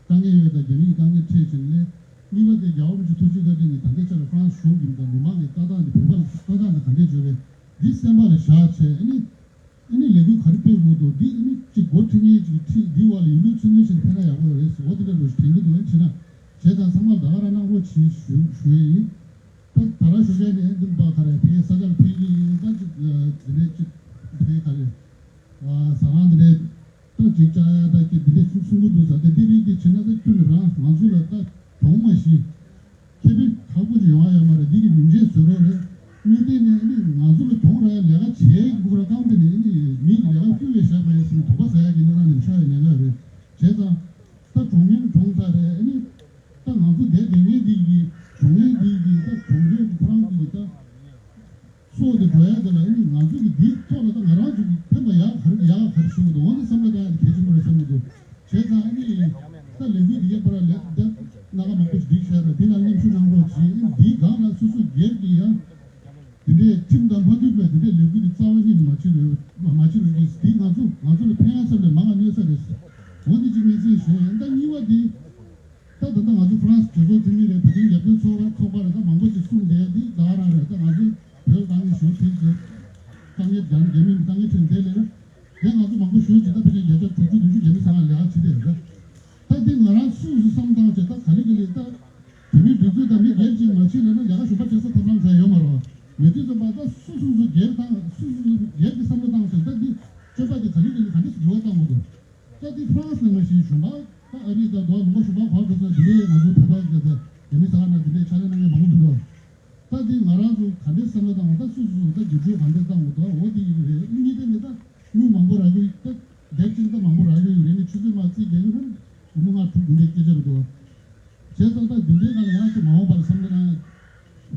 དཀའ་ངལ་ཡོད་དང་རྒྱ་མིའི་དཀའ་ངལ་འཕྲད་བྱས་ནས་གཉིས་པ་དེ་རྒྱལ་བ་རིན་པོ་ཆེ་ཐུགས་རྗེ་བཀའ་དྲིན་གྱིས་ད་ལྟའི་ཆར་ལ་ཧྥ་རན་སི་གཞུང་གིས་དང་མི་མང་གི་ལྟ་སྟངས་འདི་བོད་པ་ལ་ལྟ་སྟངས་འདི་ག་འདྲས་བྱོས་རེད། འདི་སེམས་པ་ལ་བཞག་བྱས་ཨ་ནི་ཨ་ནི་ལས་འགུལ་ག་རེ་སྤེལ་དགོས་འདུག་འདི་ཨ་ནི་ཅིག་འགོ་ཁྲིད་མཁན་ཅིག་ཁྲིད་འདི་བ་ལ་ཡིན་ལུགས་ཚུལ་མཐུན་བྱས་ནས་ཕེབས་ན་ཡག་པོ་རེད་ཟེར་འོ་དེ་འདྲ་འགྲོ་ཞིག་དྲན་གྱི་འདུག་ཨ་ནི་བྱས་ན་བྱས་ཙང་ཚང་མ་ལ་ད་ག་རང་གནང་རོགས་གྱིས་ཞུ་ཞུ་ཡ་ཡིན། ད་ད་ར་ཞོགས་ཀས་ནས་འདི་པ་ག་རེ་ཕེ་ས་ཆར་ཕེ་གི་ཡིན་ད་ཅིག་འདི་འདྲས་ཅིག་ཕེ་ག་རེ་ཟ་ཁང་འདི་འདྲས་ད་ཅིག་བཅའ་ཡ་ད་ཅིག་འདི་འདྲས་ཅིག་གསུང་གི་འདུག་ཟེར་ཏེ་འདི་རིགས་ཀྱི་བྱེད་ན་ད་ཁྱོད་ནི་རང་ང་ཚོ་ལ་ད་གྱོང་མ་ཤི། ཁེ་ཕན་ཁག་པོ་ཅིག་ཡོང་ཡ་ཡོད་མ་རེད། འདི་གི་ཉིན་བྱེད་བཟོ་རོགས་རེད། མི་དེ་ནས་ཨ་ནི་ང་ཚོ་ལ་གྱོང་རག་ཡ་ལས་ཀ་བྱེད་དགོས་ར་བཏང་དེ་ནས་ཨ་ནི་མི་གི་ལས་ཀ་སྤུས་བས་བཞག་མ་ཡིན་ཟེར་ནས་དོགས་པ་ཟ་ཡ་གི་གནས་སྟངས་ནས་ཆགས་ཡོད་ཉེན་ཁ་ཡོད་རེད། བྱས་ཙང་། ད་གྲོངས་མཁན་གྲོངས་ཚར་རེད། ཨ་ནི་ད་ང་ཚོ་བསྡད་བསྡད་མཁན་འདི་གི་གྲོངས་མཁན་འདི་གི་ད་གྲོངས་མཁན་གྱི་ཁོ་རང་གི་ད་སྲོག་དེ་འགྲོ་ཡ་དེ་ལ་ཨ་ནི་ང་ཚོ་གི་འདིའི་ཐོག་ལ་ད་ང་རང་ཚོ་གི་ཕན་པ་ཡག་ག་རེ་ཡག་ག་རེ་ཞུ་གི་འདུག་འོ་ན་བསམ་བློ་བཏང་ཡ་དེ་གལ་ཆེན་པོ་རེད་བསམ་གི་འདུག་བྱས་ཙང་ཨ་ནི་ད་ལས་འགུལ་འདི་གའི་བར་ལ་ད་སྣ་ཁ་མང་པོ་ཞིག་སྒྲིག་བཞག་ར་འདི་ལ་མཉམ་ཞུགས་གནང་རོགས་གྱིས། ཨ་ནི་འདིའི་སྒང་ལ་སོ་སོ་སྒེར་གྱི་ཡང་། དེ་འདྲའི་ཁྲིམས་དང་མ་མཐུན་པའི་དེ་འདྲའི་ལས་འགུལ་གྱི་རྩ་བ་ཉིད་ནས་མ་བྱེད་རོགས། མ་མ་བྱེད་རོགས་ཀྱིས། དེ་ང་ཚོ་ང་ཚོ་ལ་ཕན་ཡ་ཚབ་ལས་མང་བ་གནོད་ས་རེད། འོ་འདི་གཅིག་ངས་བཤད་ཞུ་ཡིན། ད་གཉིས་པ་དེ་ད་ད་ལྟ་ང་ཚོ་ཧྥ་རན་སི་གྲོས་ཚོགས་འཐུས་མི་རེད། བོད་དོན་རྒྱབ་སྐྱོར་ཚོགས་པ་ཚོགས་པ་རེད། ད་མང་པོ་ཞིག་གསུངས་བསྡད་ཡ་འདི་ད་ག་རང་རེད། ད་ང་ཚོ་བོད་དཀའ་ངལ་ཞུ་ཐེངས་ཀྱི་དཀའ་ངལ་རྒྱ་རྒྱ་མི་དཀའ་ངལ་འཕྲད་དེ་ལས་རེད། དེ་ང་ཚོ་མང་པོ་ཞུ་བྱས་ད་ཕལ་ཆེར་བརྒྱ་ཆ་དྲུག་ཅུ་བདུན་ཅུ་རྒྱ་མི་ཚང་མ་ལས་ཀ་བྱེད་བསྡད་ཡོད་རེད། ད་འདི་ང་རང་སུ་སུ་བསམ་བཏང་བྱས་ད་ག་ལེ་ག་ལེ་ད། བོད་མིའི་སྒྲིག་འཛུགས་དང་མི་སྒེར་གཅིག་མ་ཕྱིན་ན་ན་ལས་ཀ་གཞན་པ་བྱེད་ས་ཐབས་ལམ་གང་ཡང་ཡོད་མ་རེད་བ། མི་དེ་ཚོ་མ་ད་སུ་སུ་སུ་སྒེར་དང་སུ་སུ་སུ་སྒེར་གྱི་བསམ་བློ་བཏང་བྱས་ད་འདི་སྤྱོད་པ་དེ་ག་ལེ་ག་ལེ་ག་འདྲ་ཞིག་འགྱུར་བ་བཏང་དགོས་འདུག་ད་འདི་ཧྥ་རན་སི་ནང་མ་ཞིག་གཞུང་པ་ད་ཨ་རི་དང་རྡོ་ལུང་པ་གཞུང་པ་གོ་འགྲོ་ས་འདི་འདྲའི་ང་ཚོ་བོད་པ་ཡིན་ད་རྒྱ་མི་ས་ཁ་ན་འདི་འདྲའི་ཕྱག་ལས་གནང་མཁན་མང་པོ་འདུག་ད་འདི་ང་རང་ཚོ་ག་འདྲའི་བསམ་བློ་བཏང་དགོས་ད་སུ་སུ་སུ་ད་བསྒྱུར་བཅོས་ག་འདྲ་བཏང་དགོས་ད་འོ་དེ་ཡིན་རེད། གཉིས་དེ་ནི་ད། དངུལ་མང་པོ་རག་གི་ད་དེབ་ཅིག་ད་མང་པོ་རག་གི་ཡོད་རེད། ནི་ཆུ་ཚོད་མ་རྩིས་རྒྱག་གི་ཧུམ་སྒོར་མོ་ལྔ་དྲུག་དེ་འདྲའི་སྐད་ཆ་རེད་འདུག་བྱས་ཙང་ད་འདི་འདྲའི་སྒང་ལ་ཡང་ཅིག་མ་འོངས་པར་བསམ་བློ་བཏང་ཡ།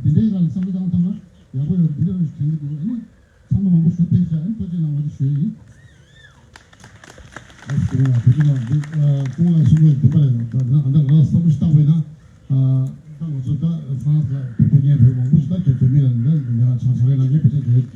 འདི་འདྲའི་སྒང་ལ་བསམ་བློ་བཏང་ཐུབ་ན་ཡག་པོ་ཡོད་འདི་འདྲ་རེད་ཞུ་དྲན་གྱི་འདུག་ཨ་ནི་ཚང་མ་མང་པོ་ཞུ་ཕེབས་ཤག་ཨ་ནི་ཐུགས་རྗེ་གནང་བ་ཞུ་ཡིན། ཨ་སྐུ་ངོ་ཐུགས་རྗེ་གནང་། འདི་ཨ་སྐུ་ངོ་གསུང་དགོས་འདི་པ་རེད། ད་ང་ང་ང་བསམ་བློ་ཞིག་བཏང་བས་ན་ཨ་ད་ང་ཚོ་ད་ཧྥ་རན་སི་ལ་བོད་པ་ཉན་བོད་མང་པོ་ཞིག་ད་ཁྱོད་བོད་མི་ལ་ལ་ལ་ཆང་ཆང་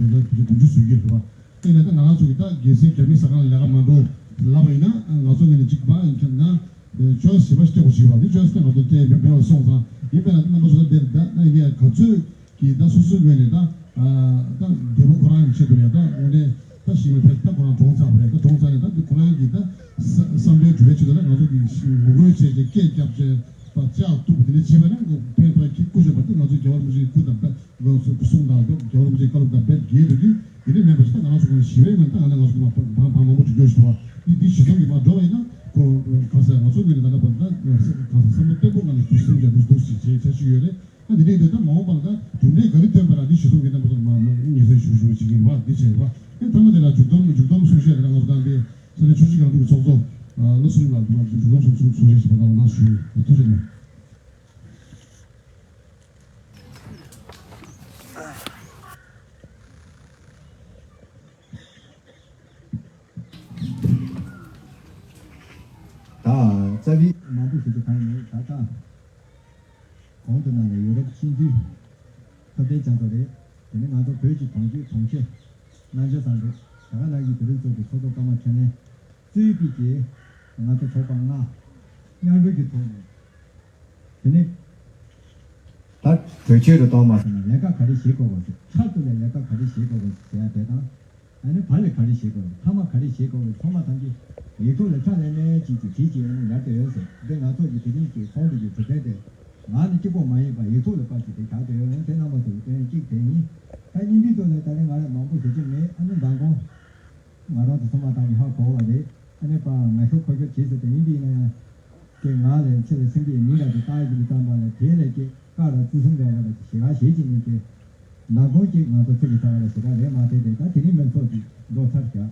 ད་བདུན་ཅུ་བདུན་ཅུ་བཟོས་ཀྱི་རེད་བ། དེ་ནས་ད་ང་རང་ཚོ་གི་ད་རྒྱལ་སའི་རྒྱ་མི་ཟ་ཁང་ལ་ལས་ཀ་མ་འགྲོ་ལབ་པ་ཡིན་ན། ང་ཚོ་ངོས་ནས་གཅིག་པ་ཡིན་ན་ཅོའི་སི་ཞེ་པོ་ཞིག་སྤྲད་དགོས་ཞིག་བ། དེ་ཅོའི་སི་དེ་ང་ཚོ་སྤྲད་མེད་པ་སོང་ཙང་། ཡིན་པས་ན་རྣམ་པ་ཚོ་ད་དེར་ད་ད་ཡིན་ཡ་ག་ཚོད་ཀྱིས་ད་སོ་སོའི་ངོས་ནས་ད་ད་རྒྱལ་པོ་ཁོ་རང་གི་ཆེད་དུ་ནས་ད་དངོས་གནས་ད་ཞིག་མ་ཕེབས། ད་ཁོ་རང་གྲོངས་ཚར་བ་རེད། ད་གྲོངས་ཚར་ནས་ད་ཁོ་རང་གི་ད་བསམ་པའི་འགྲུབ་པའི་ཆེད་དུ་ད་ང་ཚོ་གི་ངོ་རྒོལ་བྱས་ཏེ་སྐད་བརྒྱབ་བྱས་པ་ལྕགས་གཏུབ་དེ་འདྲ་བྱས་པ་ན་ཕན་ཐོགས་ཀྱི་སྐུ་བཞེས་པ་ད་ང་ཚོ་རྒྱལ་བ་རིན་པོ་ཆེའི་སྐུ་དང་རྦད། ལོ་སུ་གསུང་དང་རྒྱལ་བ་རིན་པོ་ཆེའི་བཀའ་སློབ་དང་རྦད་འགལ་འདུག་གི། དེ་འདྲ་མེད་པ་ཞིག་ད་ང་རང་ཚོ་ཁོང་ཞི་བའི་ངང་ད་ང་ད་ང་ཚོ་མ་བང་བང་མང་པོ་འགྲོ་རྒྱུ་ཞིག་འདུག་བ། འདི་འདི་ཞི་གསུམ་གྱི་མ་འགྲོ་བ་ཡིན་ན་ཁོ་གང་ཟེར་ང་ཚོ་ངོས་ནས་ད་ལྟ་བར་ད་གང་ཟེར་བསམ་བློ་བརྟན་པོ་ང་ནས་འདུག་སེམས་ཀྱང་འདུག་འདུག་ཞིག་བྱེད་འཆར་གཞི་ཡོད་རེད། ཨ་འདི་འདྲ་ཡིན་དུས་ད་མ་འོངས་པ་ལ་ད་གྲུབ་འབྲས་ག་རེ་ཐོན་པ་ལ་འདི་ཞི་གསུམ་གྱི་རྣམ་པ་ཚོ་ལ་མ་མ་ངེས་གསལ་ཞུ་ཞུ་བྱེད་ཀྱི་ཡིན་བ། འདི་བྱས་པ་ཨེ་མཐའ་མ་དེ་ལ་མཇུག་སྡོམ་མཇུག་སྡོམ་གསུང་བཤད་དེ་ལ་ང་ཚོ་ད་འདི་ས་གནས་ཆུ་བཞི་སྒང་དྲུག་གི་ཚོགས་གཙོ་བློ་གསུམ་ལ་མཇུག་སྡོམ་གསུང་གསུང་བཤད་ཞིག་པ་ད་འོ་ན་ཞུ་ཐུགས་རྗེ་གནང་། ད་རྩ་བའི་མང་པོ་ཞིག་ཏུ་གང་ཡིན་ད་ལྟ་གོང་དུ་གནང་བའི་ཡོ་རོབ་སྤྱི་འཐུས་ཚོགས་གཙོ་རེད། དེ་ནས་ང་ཚོ་བོད་ཀྱི་གོང་ཆེ་གྲོང་ཁྱེར་གནང་ཆ་བཟང་འདུག་ད་ག་ནང་བཞིན་བོད་རིགས་ཚོགས་པའི་ཚོགས་གཙོ་ཀརྨ་འཕྲིན་ལས་གཙོས་པའི་གི་ང་ཚོ་ཚོགས་པ་ལྔ་མཉམ་རུབ་ཀྱི་ཐོག་ནས། དེ་ནས་ད་གྲོས་ཆོད་རུ་གཏོང་མ་ཐུབ་ན་ལས་ཀ་ག་རེ་བྱེད་དགོས་པ་ཟེར། ཕྱག་ཏུ་ལས་ལས་ཀ་ག་རེ་བྱེད་དགོས་པ་ཟེར་ཡ་དེ་དང་། ཨ་ནི་བར་ལས་ག་རེ་བྱེད་དགོས། མཐའ་མ་ག་རེ་བྱེད་དགོས་པའི་ཚང་མ་ཐམས་ཅད་ཡིག་ཐོག་ལ་ཕྱག་ལས་མེད་ཅིག་ཅིག་བྲིས་ཅིག་ཨ་ནི་ཡར་དུ་ཡོད་ཟེར། འདི་ང་ཚོ་གི་དེ་རིང་གི་ཚོགས་འདུ་གི་གྲུབ་དོན་དེ་ང་ནི་གཅིག་པོ་མ་ཡིན་པ་ཡིག་ཐོག་ལ་ཕར་ཅིག་དེ་ཕྱག་ཏུ་ཡོད། དེ་རྣམ་པ་ཚོ་གི་དོན་གཅིག་དེ་ཡིན། ད་གཉིས་པའི་ཐོག་ལ་ད་རིང་ང་ལ་མང་པོ་ཞུ་རྒྱུ་མེད། ཨ་ནི་མདང་དགོང་ང་རང་ཚོ་ཚང་མ་ཐམས་ཅད་ཧ་གོ་བ་རེད། ཨ་ནི་པ་ང་ཤོ་ཁོ་ཤོ་བྱེད་ཟེར་དེ་ཡིན་པས་ན་ཡང་། དེ་ང་ལས་ཚེ་ལ་སེམས་པའི་མི་ལ་དེ་ལྟ་ཡི་དུ་བཏང་པ་ལ་དེ་ལས་ཀྱི་བཀའ་ལ་བརྩི་སྲུང་འདྲ་བ་ལ་ཞེ་དྲག་བྱེད་ཀྱི་མེད་ཀྱི། ལ་དགོན་གྱི་ང་ཚོ་ཚེ་གི་ས་བ་ལ་ཞེ་དྲག་རེད་མ་དེ་དེ་ད་དེ་རིང་མི་ཚོགས་ཀྱི་མདོ་ཚར་བཞག